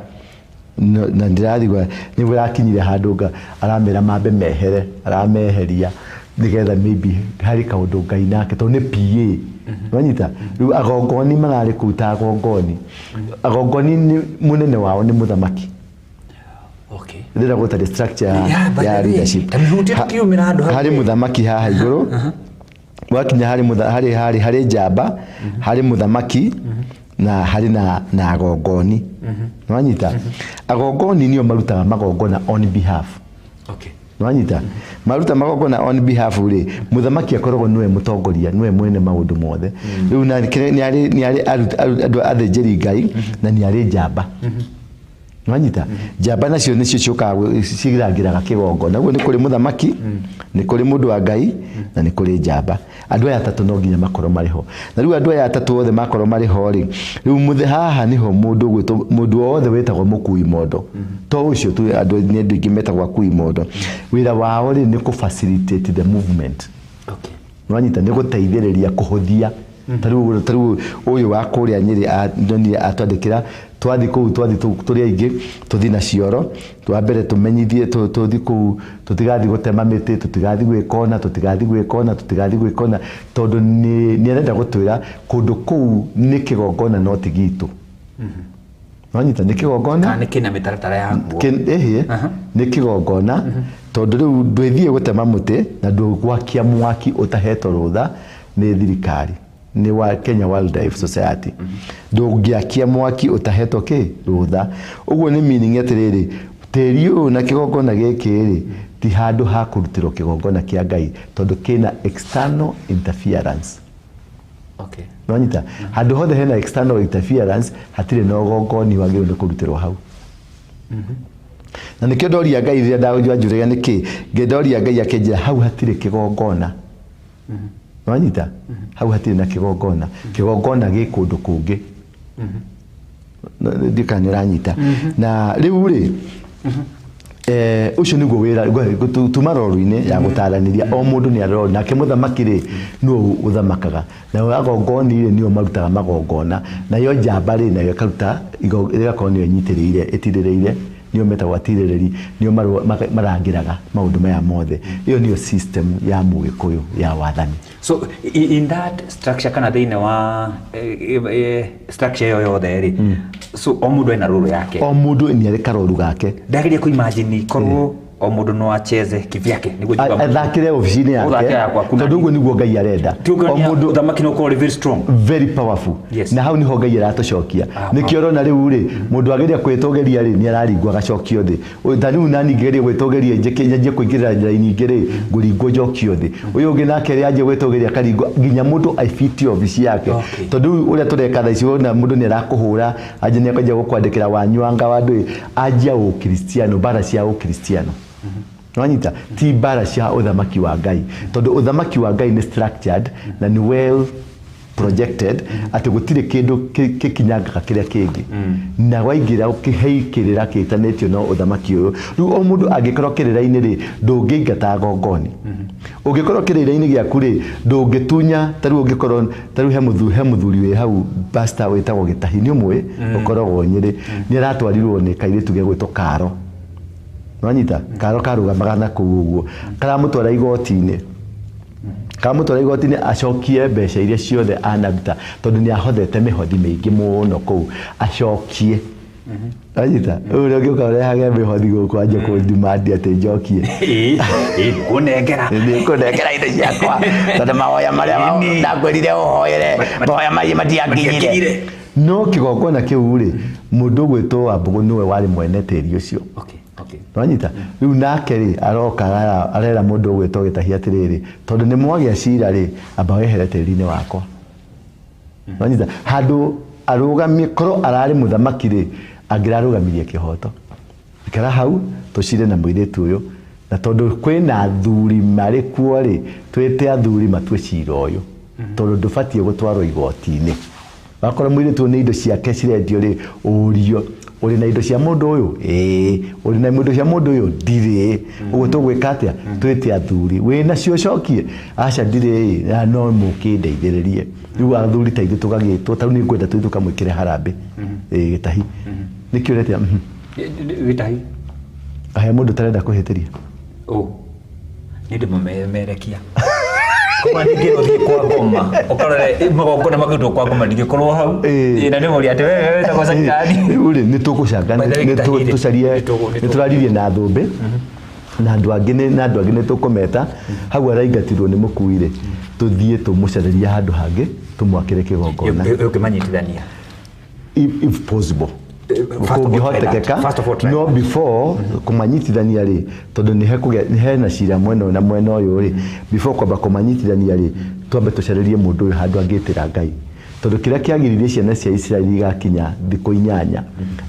Na ndĩrathigua nĩguo arakinyire handũ nga aramera mambe mehere, arameheria nĩgetha maybe harĩ kaũndũ Ngai nake, tondũ nĩ PA. Wanyita rĩu agongoni mararĩ kũu ta agongoni, agongoni nĩ mũnene wao nĩ mũthamaki. Ndĩrenda gũtarĩ structure ya, Yeah, by ya the way, leadership. ta mĩhutie tũkiumĩra handũ hau. Harĩ mũthamaki haha igũrũ, wakinya harĩ harĩ harĩ harĩ njamba, harĩ mũthamaki na harĩ na agongoni. Nĩwanyita agongoni nĩo marutaga magongona on behalf. Nĩwanyita maruta magongona on behalf rĩ, mũthamaki akoragwo nĩwe mũtongoria, nĩwe mwene maũndũ mothe. Rĩu na nĩ arĩ andũ athĩnjĩri Ngai na nĩ arĩ njamba. Nĩwanyita njamba nacio nĩcio ciũkaga cirangĩraga kĩgongona. Ũguo nĩ kũrĩ mũthamaki, nĩ kũrĩ mũndũ wa Ngai na nĩ kũrĩ njamba. Andũ aya atatũ no nginya makorwo marĩ ho. Na rĩu andũ aya atatũ othe makorwo marĩ ho rĩ, rĩu haha nĩho mũndũ ũgwĩtwo mũndũ wothe wĩtagwo mũkui mondo, to ũcio tu, andũ nĩ andũ aingĩ metagwo akui mondo. Wĩra wao rĩ nĩ kũ facilitate the movement. Nĩwanyita nĩ gũteithĩrĩria kũhũthia. Ta rĩu ũyũ wa kũrĩa Nyĩrĩ ndonire atwandĩkĩra twathiĩ kũu, twathiĩ tũrĩ aingĩ, tũthiĩ na cioro twa mbere, tũmenyithie tũthiĩ kũu, tũtigathiĩ gũtema mĩtĩ, tũtigathiĩ gwĩka ũna, tũtigathiĩ gwĩka ũna, tũtigathiĩ gwĩka ũna, tondũ nĩ arenda gũtwĩra kũndũ kũu nĩ kĩgongona no ti gitũ. Nĩwanyita nĩ kĩgongona. Kana nĩ kĩna mĩtaratara yakuo. Ĩhĩ, nĩ kĩgongona, tondũ rĩu ndwĩthiĩ gũtema mũtĩ na ndũgwakia mwaki ũtahetwo rũtha nĩ thirikari, nĩ wa Kenya Wildlife Society. Ndũngĩakia mwaki ũtahetwo kĩ rũtha. Ũguo nĩ meaning atĩrĩrĩ, tĩri ũyũ na kĩgongona gĩkĩ rĩ, ti handũ ha kũrutĩrwo kĩgongona kĩa Ngai, tondũ kĩna external interference. Nĩwanyita handũ hothe hena external interference, hatirĩ na ũgongoni wagĩrĩirwo nĩ kũrutĩrwo hau. Na nĩkĩo ndoria Ngai rĩrĩa ndanjũragia nĩkĩ, ndoria Ngai akĩnjĩra hau hatirĩ kĩgongona. Nĩwanyita hau hatirĩ na kĩgongona, kĩgongona gĩ kũndũ kũngĩ. Ndikana nĩ ũranyita. Na rĩu rĩ, Ũcio nĩguo wĩra tuma roru-inĩ ya gũtaranĩria o mũndũ nĩ arori nake mũthamaki rĩ nĩwe ũthamakaga nayo agongoni rĩ nĩo marutaga magongona nayo njamba rĩ nayo ĩkaruta ĩgakorwo nĩyo ĩnyitĩrĩire ĩtirĩrĩire nĩo metagwo atirĩrĩri nĩo marangĩraga maũndũ maya mothe. Ĩyo nĩyo system ya Mũgĩkũyũ ya wathani. So in that structure kana thĩinĩ wa structure ĩyo yothe rĩ, so o mũndũ ena role yake. O mũndũ nĩ arĩ karoru gake. Ndageria kũ imagine korwo o mũndũ no acheze kivyake nĩguo njuga athakĩre obici-inĩ yake. Ũthake yakwa kuna tondũ ũguo nĩguo Ngai arenda. O mũndũ ũthamaki no ũkorwo very strong. Very powerful. Na hau niho Ngai aratũcokia. Nĩkĩo ũrona rĩu rĩ mũndũ ageria kwĩtũgĩria rĩ nĩ araringwo agacokio thĩ. Ta rĩu nani ngĩgeria gwĩtũgĩria njĩke nyanjie kũingĩrĩra njĩra-inĩ ingĩ rĩ ngũringwo njokio thĩ. Ũyũ ũngĩ nake rĩ anjie gwĩtũgĩria akaringwo nginya mũndũ aibitie obici yake. Tondũ rĩu ũrĩa tũreka thaa ici wona mũndũ nĩ arakũhũra anjie nĩ akwanjia gũkwandĩkĩra wanywanga wa ndũĩ anjia ũkristiano mbara cia ũkristiano. Wanyita ti mbara cia ũthamaki wa Ngai tondũ ũthamaki wa Ngai nĩ structured na nĩ well projected atĩ gũtirĩ kĩndũ gĩkinyangaga kĩrĩa kĩngĩ na waingĩra ũkĩheikĩrĩra kĩtanĩtio no ũthamaki ũyũ. Rĩu o mũndũ angĩkorwo kĩrĩra-inĩ rĩ ndũngĩingata gongoni. Ũngĩkorwo kĩrĩra-inĩ gĩaku rĩ ndũngĩtunya ta rĩu ũngĩkorwo ta rĩu he mũthuri wĩ hau pastor wĩtagwo Gĩtahi nĩ ũmũĩ ũkoragwo Nyĩrĩ nĩ aratwarirwo nĩ kairĩtu gegwĩtwo Karo. Wanyita Karo karũgamaga na kũu ũguo karamũtwara igoti-inĩ. Kamũtwara igoti-inĩ acokie mbeca iria ciothe anaruta tondũ nĩ ahothete mĩhothi mĩingĩ mũno kũu acokie. Wanyita ũrĩa ũngĩũka ũrehage mĩhothi gũkũ anjie kũndimandi atĩ njokie. Nĩngũnengera. Nĩngũnengera indo ciakwa tondũ mahoya marĩa ndakwĩrire ũhoere mahoya macio matiakinyire. No kĩgongona kĩu rĩ mũndũ ũgwĩtwo Wambũgũ nĩwe warĩ mwene tĩri ũcio. Wanyita rĩu nake rĩ aroka arera mũndũ ũgwĩtwo Gĩtahi atĩrĩrĩ tondũ nĩ mwagĩa cira rĩ amba wehere tĩri-inĩ wakwa. Wanyita handũ arũgamie korwo ararĩ mũthamaki rĩ angĩrarũgamirie kĩhoto. Ikara hau tũcire na mũirĩtu ũyũ na tondũ kwĩna athuri marĩ kuo rĩ twĩte athuri matue cira ũyũ tondũ ndũbatiĩ gũtwarwo igoti-inĩ. Wakorwo mũirĩtu ũyũ nĩ indo ciake cirendio rĩ ũrio ũrĩ na indo cia mũndũ ũyũ? Ĩĩ. Ũrĩ na indo cia mũndũ ũyũ? Ndirĩ. Ũguo tũgwĩka atĩa? Twĩte athuri. Wĩ nacio ũcokie? Aca ndirĩ, na no mũkĩndeithĩrĩrie. Rĩu athuri ta ithuĩ tũgagĩtwo, ta rĩu nĩ ngwenda tũthiĩ tũkamwĩkĩre harambĩ. Ĩĩ, Gĩtahi. Nĩkĩo ũretia? Gĩtahi. Ahe mũndũ ũtarenda kũhĩtĩria. Nĩ ndĩmũmemerekia. Kuma ningĩ ũthiĩ kwa ngoma ũkarore magongona makĩrutwo kwa ngoma ndingĩkorwo hau. Na nĩ mũria atĩ wewe wĩtagwo Caitani. Rĩu rĩ nĩ tũgũcanga, By the way, nĩ Gĩtahi rĩ, tũcarie, nĩ tũgũ- nĩ tũraririe na thũmbĩ na andũ angĩ nĩ, na andũ angĩ nĩ tũkũmeta. Hau araingatirwo nĩ mũkui rĩ tũthiĩ tũmũcarĩrie handũ hangĩ tũmwakĩre kĩgongona. Ũkĩmanyitithania. If possible. First of all, try that. Kũngĩhotekeka, First of all, try no that. before kũmanyitithania rĩ tondũ nĩ hekũgĩa, nĩ hena cira mwena ũyũ na mwena ũyũ rĩ before kwamba kũmanyitithania rĩ twambe tũcarĩrie mũndũ ũyũ handũ angĩtĩra Ngai. Tondũ kĩrĩa kĩagiririe ciana cia Isiraeli igakinya thikũ 8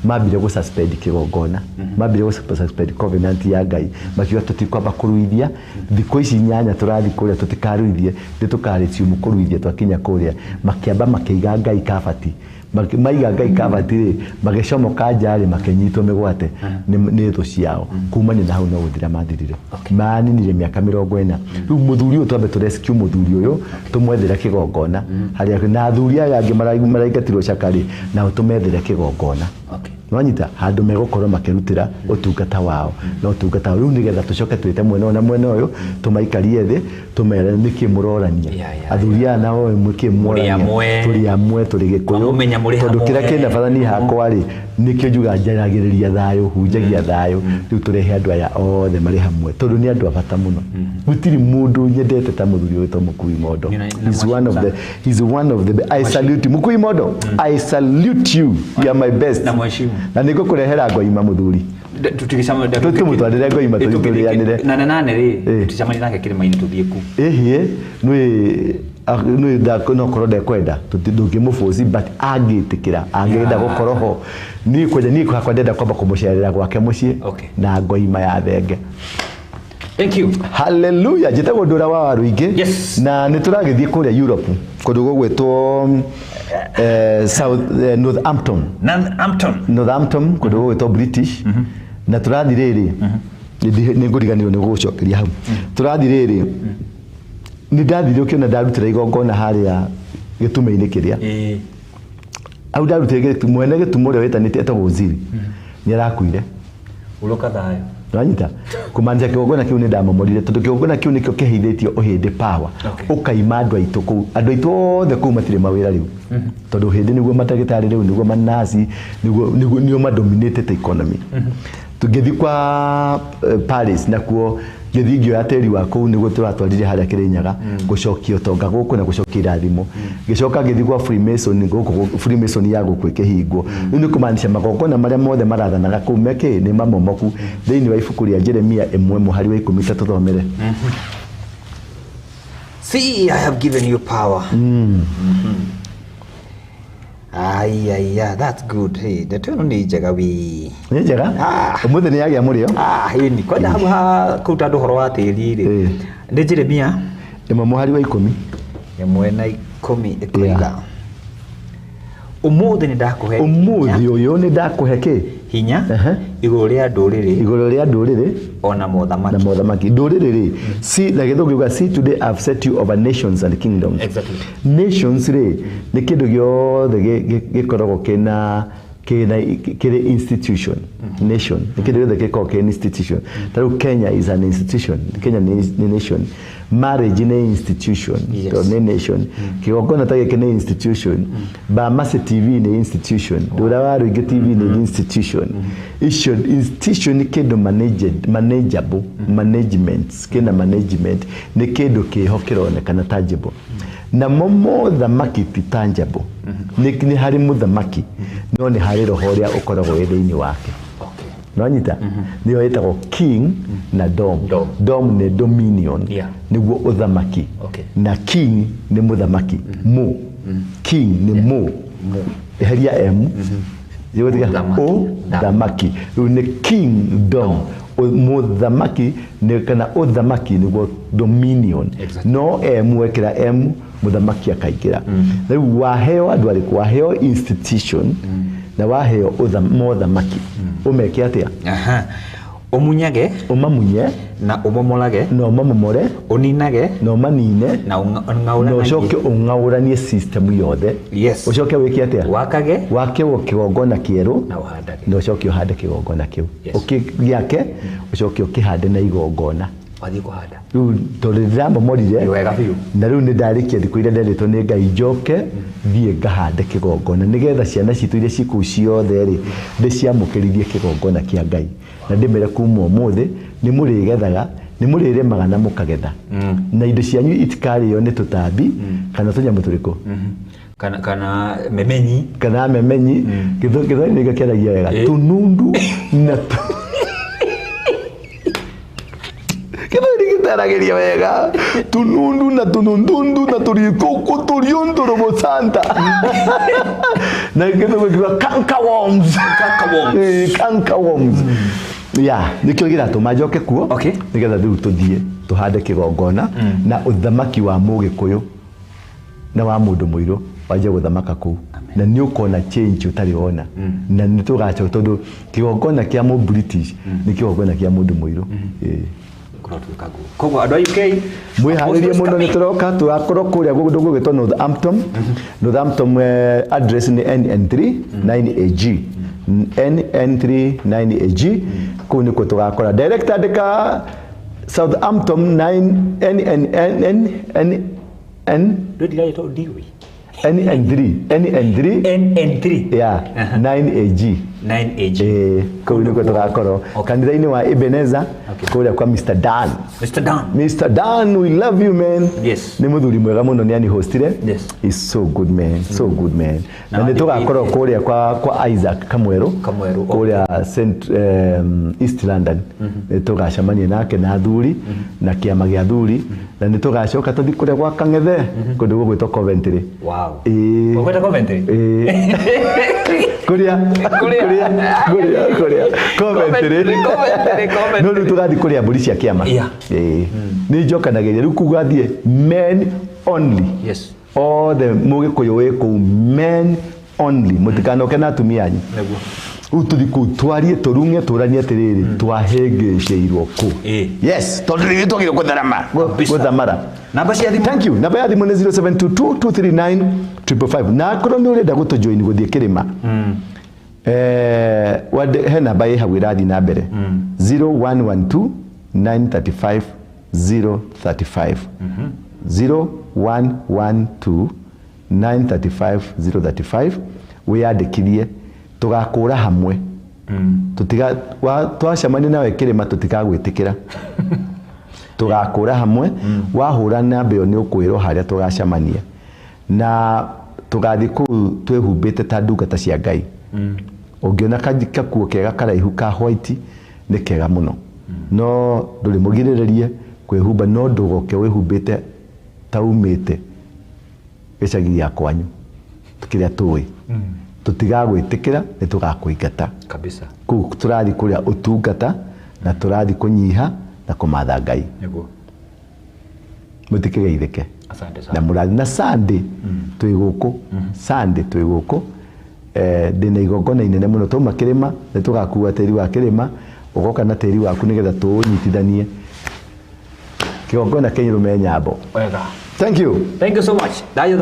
mambire gũ suspend kĩgongona, mambire gũ suspend covenant ya Ngai, makiuga tũtikwamba kũruithia thikũ ici 8 tũrathiĩ kũrĩa tũtikaruithie, nĩ tũkarĩciumu kũruithia twakinya kũrĩa. Makĩamba makĩiga Ngai kabati. Maiga Ngai kabati rĩ magĩcomoka nja rĩ makĩnyitwo mĩgwate nĩ thũ ciao. Kumania na hau no gũthira mathirire. Maninire mĩaka 40. Rĩu mũthuri ũyũ twambe tũ rescue mũthuri ũyũ tũmwethere kĩgongona harĩa na athuri aya angĩ maraingatirwo caka rĩ nao tũmethere kĩgongona. Nwanyita handũ megũkorwo makĩrutĩra ũtungata wao na ũtungata wao rĩu nĩgetha tũcoke twĩte mwena ũyũ na mwena ũyũ tũmaikarie thĩ tũmere nĩkĩ mũrorania. Athuri aya nao nĩkĩ mũrorania. Mũrĩ amwe. Tũrĩ amwe, tũrĩ Gĩkũyũ. Mamũmenya mũrĩ Tondũ kĩrĩa hamwe. kĩna bata niĩ hakwa rĩ nĩkĩo njugaga njaragĩrĩria thayũ, hunjagia thayũ. Rĩu tũrehe andũ aya othe marĩ hamwe tondũ nĩ andũ a bata mũno. Gũtirĩ mũndũ nyendete ta mũthuri ũyũ wĩtwo Mũkui Mondo. He's one of the, he's one of the, I salute you. Mũkui Mondo, I salute you. You are my best. Na mheshimu. Na nĩngũkũrehera ngoima mũthuri. Tũmũtwarĩre ngoima tũrĩanĩre. Na nane rĩ, tũticemanie nake kĩrĩma-inĩ tũthiĩ ku. Ĩhĩ, nĩ no korwo ndekwenda, ndũngĩmũbũci, but angĩtĩkĩra, angĩenda gũkorwo ho. Niĩ kwanja, niĩ hakwa ndenda kwamba kũmũcerera gwake mũciĩ na ngoima ya thenge. Thank you. Hallelujah. Njĩtagwo Ndũra wa Waruingĩ. Na nĩ tũragĩthiĩ kũrĩa Europe, kũndũ gũgwĩtwo, South, Northampton. Northampton. Northampton, kũndũ gũgwĩtwo British. Na tũrathi rĩrĩ, nĩ ngũriganĩrwo nĩ gũgũcokeria hau. Tũrathi rĩrĩ, nĩ ndathire ũkĩona ndarutĩra igongona harĩa gĩtume-inĩ kĩrĩa. Hau ndarutĩire mwene gĩtumo ũrĩa wĩtanĩte etagwo Uziri. Nĩ arakuire. Uroka thayo. Wanyita? Kumaanisha kĩgongona kĩu nĩ ndamomorire tondũ kĩgongona kĩu nĩkĩo kĩheithĩtio ũhĩndĩ power. Ũkaima andũ aitũ kũu. Andũ aitũ othe kũu matirĩ mawĩra rĩu. Tondũ ũhĩndĩ nĩguo mandagĩtarĩ rĩu, nĩguo manasi, nĩguo nĩo madominatĩte economy. Tũngĩthiĩ kwa Paris nakuo ngĩthiĩ ngĩoya tĩri wa kũu nĩguo tũratwarire harĩa Kĩrĩnyaga gũcokia ũtonga gũkũ na gũcokia irathimo. Ngĩcoka ngĩthiĩ kwa Freemason gũkũ, Freemason ya gũkũ ĩkĩhingwo. Rĩu nĩ kũmaanisha magongona marĩa mothe marathanaga kũu mekĩ nĩ mamomoku. Thĩinĩ wa ibuku rĩa Jeremia 1 mũhari wa 10 tũthomere. See, I have given you power. Ai, ai, ai, that's good. Hey, ndeto ĩno nĩ njega wi. Nĩ njega? Ũmũthĩ nĩ yagĩa mũrĩo? Ĩni. Kwanja hau ha kũruta andũ ũhoro wa tĩri rĩ. Nĩ Jeremia 1 mũhari wa 10. 1 na 10 ĩkoiga. Ũmũthĩ nĩ ndakũhe Ũmũthĩ ũyũ nĩ ndakũhe kĩ? hinya igũrũ rĩa ndũrĩrĩ Igũrũ rĩa ndũrĩrĩ ona mothamaki. Na mothamaki. Ndũrĩrĩ rĩ, see, na gĩthũngũ gĩuga, see today I have set you over nations and kingdoms. Nations rĩ, nĩ kĩndũ gĩothe gĩkoragwo kĩna kĩrĩ institution. Nation nĩ kĩndũ gĩothe gĩkoragwo kĩrĩ institution. Ta rĩu Kenya is an institution. Kenya nĩ nation. Marriage nĩ institution. Tondũ nĩ nation. Kĩgongona ta gĩkĩ nĩ institution. Bamasi TV nĩ institution. Ndũra wa Rũingĩ TV nĩ institution. Icio institution nĩ kĩndũ manageable, management, kĩna management nĩ kĩndũ kĩho kĩronekana tangible. Namo mothamaki ti tangible. Nĩ harĩ mũthamaki, no nĩ harĩ roho ũrĩa ũkoragwo wĩ thĩinĩ wake. Nwanyita? Nĩyo ĩtagwo king na dom. Dom nĩ dominion. Nĩguo ũthamaki. Na king nĩ mũthamaki. Mu. King nĩ mu. Eheria M. Ũthamaki. Rĩu nĩ kingdom. Mũthamaki nĩ kana ũthamaki nĩguo dominion. No M wekĩra M mũthamaki akaingĩra. Rĩu waheo andũ arĩkũ? Waheo institution na waheo mothamaki. Ũmeke atĩa? Ũmunyage, Ũmamunye, na ũmomorage, na ũmamomore, ũninage, na ũmanine, na na ũcoke ũng'aũranie system yothe. Ũcoke wĩke atĩa? Wakage, wake kĩgongona kĩerũ, na ũhandage, na ũcoke ũhande kĩgongona kĩu. Ũkĩgĩake, ũcoke ũkĩhande na igongona. Wathiĩ kũhanda. Rĩu tondũ ndĩramomorire, Wega biũ. Na rĩu nĩ ndarĩkia thikũ iria nderĩtwo nĩ Ngai njoke thiĩ ngahande kĩgongona nĩgetha ciana citũ iria ci kũu ciothe rĩ ndĩciamũkĩrithie kĩgongona kĩa Ngai. Na ndĩmere kuma ũmũthĩ nĩ mũrĩgethaga, nĩ mũrĩrĩmaga na mũkagetha. Na indo cianyu itikarĩo nĩ tũtambi kana tũnyamũ tũrĩkũ. Kana memenyi. Kana memenyi. Gĩthweri nĩkĩo kĩaragia wega. Tũnundu na Gĩthweri gĩtaragĩria wega. Tunundu na tunundundu na tũrikũkũ tũriũndũrũmũcanta. Na gĩthũngũ kiuga canker worms. Canker worms. Canker worms. Yeah, nĩkĩo kĩratũma njoke kuo. Nĩgetha rĩu tũthiĩ tũhande kĩgongona na ũthamaki wa Mũgĩkũyũ na wa mũndũ mũirũ wanjie gũthamaka kũu. Na nĩ ũkona change ũtarĩ wona. Na nĩ tũgacoka tondũ kĩgongona kĩa mũ British nĩ kĩgongona kĩa mũndũ mũirũ. Koguo andũ a UK mwĩharĩrie mũno nĩ tũroka tũgakorwo kũrĩa kũndũ gũgĩtwo Northampton. Northampton address nĩ NN3 9AG. NN3 9AG kũu nĩkuo tũgakora. Direct andĩka Southampton 9 N N N N N N NN3 NN3 NN3 yeah 9AG 9AG kũu nĩkuo tũgakorwo kanitha-inĩ wa Ebenezer kũrĩa kwa Mr Dan. Mr Dan. Mr Dan, we love you man. Yes. Nĩ mũthuri mwega mũno nĩ anihostire. Yes. He's so good man, so good man. Na nĩ tũgakorwo kũrĩa kwa Isaac Kamweru. Kamweru. Kũrĩa St East London. Nĩ tũgacemania nake na athuri na kĩama gĩa athuri na nĩ tũgacoka tũthiĩ kũrĩa gwa Kang'ethe kũndũ gũgwĩtwo Coventry. Wow. Ũgwĩta Coventry? Kũrĩa Coventry. No rĩu tũgathiĩ kũrĩa mbũri cia kĩama. Nĩ njokanagĩria rĩu kũu gathiĩ men only. Yes. Othe mũgĩkũyũ wĩ kũu men only. Mũtikanoke na atumia anyu. Nĩguo. Rĩu tũthi kũu twarie, tũrung'e, tũranie atĩrĩrĩ, twahĩngĩcĩirwo kũ? Yes, tondũ nĩ twagĩrĩirwo gũtharama. Kabisa. Gũthamara. Namba cia thimũ. Thank you. Namba ya thimũ nĩ 0722 239 555. Na akorwo nĩ ũrenda gũtũjoin gũthiĩ kĩrĩma, he namba ĩ hau ĩrathiĩ na mbere, 0112 935 035, 0112 935 035. Wĩyandĩkithie, tũgakũra hamwe. Tũtiga twacemania nawe kĩrĩma, tũtigagwĩtĩkĩra. Tũgakũra hamwe. Wahũra namba ĩyo, nĩ ũkwĩrwo harĩa tũgacemania, na tũgathiĩ kũu twĩhumbĩte ta ndungata cia Ngai. Ũngĩona kakuo kega karaihu ka white, nĩ kega mũno, no ndũrĩ mũgirĩrĩrie kwĩhumba, no ndũgoke wĩhumbĩte ta umĩte gĩcagi gĩa kwanyu kĩrĩa tũĩ. Tũtigagwĩtĩkĩra, nĩ tũgakũingata. Kabisa. Kũu tũrathiĩ kũrĩa ũtungata, na tũrathiĩ kũnyiha na kũmatha Ngai. Mũtikĩgeithĩke. Asante Na sana. Mũrathi na Sunday twĩ gũkũ, Sunday twĩ gũkũ. Ndĩna igongona inene mũno. Twauma kĩrĩma, nĩ tũgakua tĩri wa kĩrĩma, ũgoka na tĩri waku nĩgetha tũũnyitithanie. Kĩgongona kĩa Nyũrũme Nyambo. Wega. Thank you. Thank you so much. Dayo.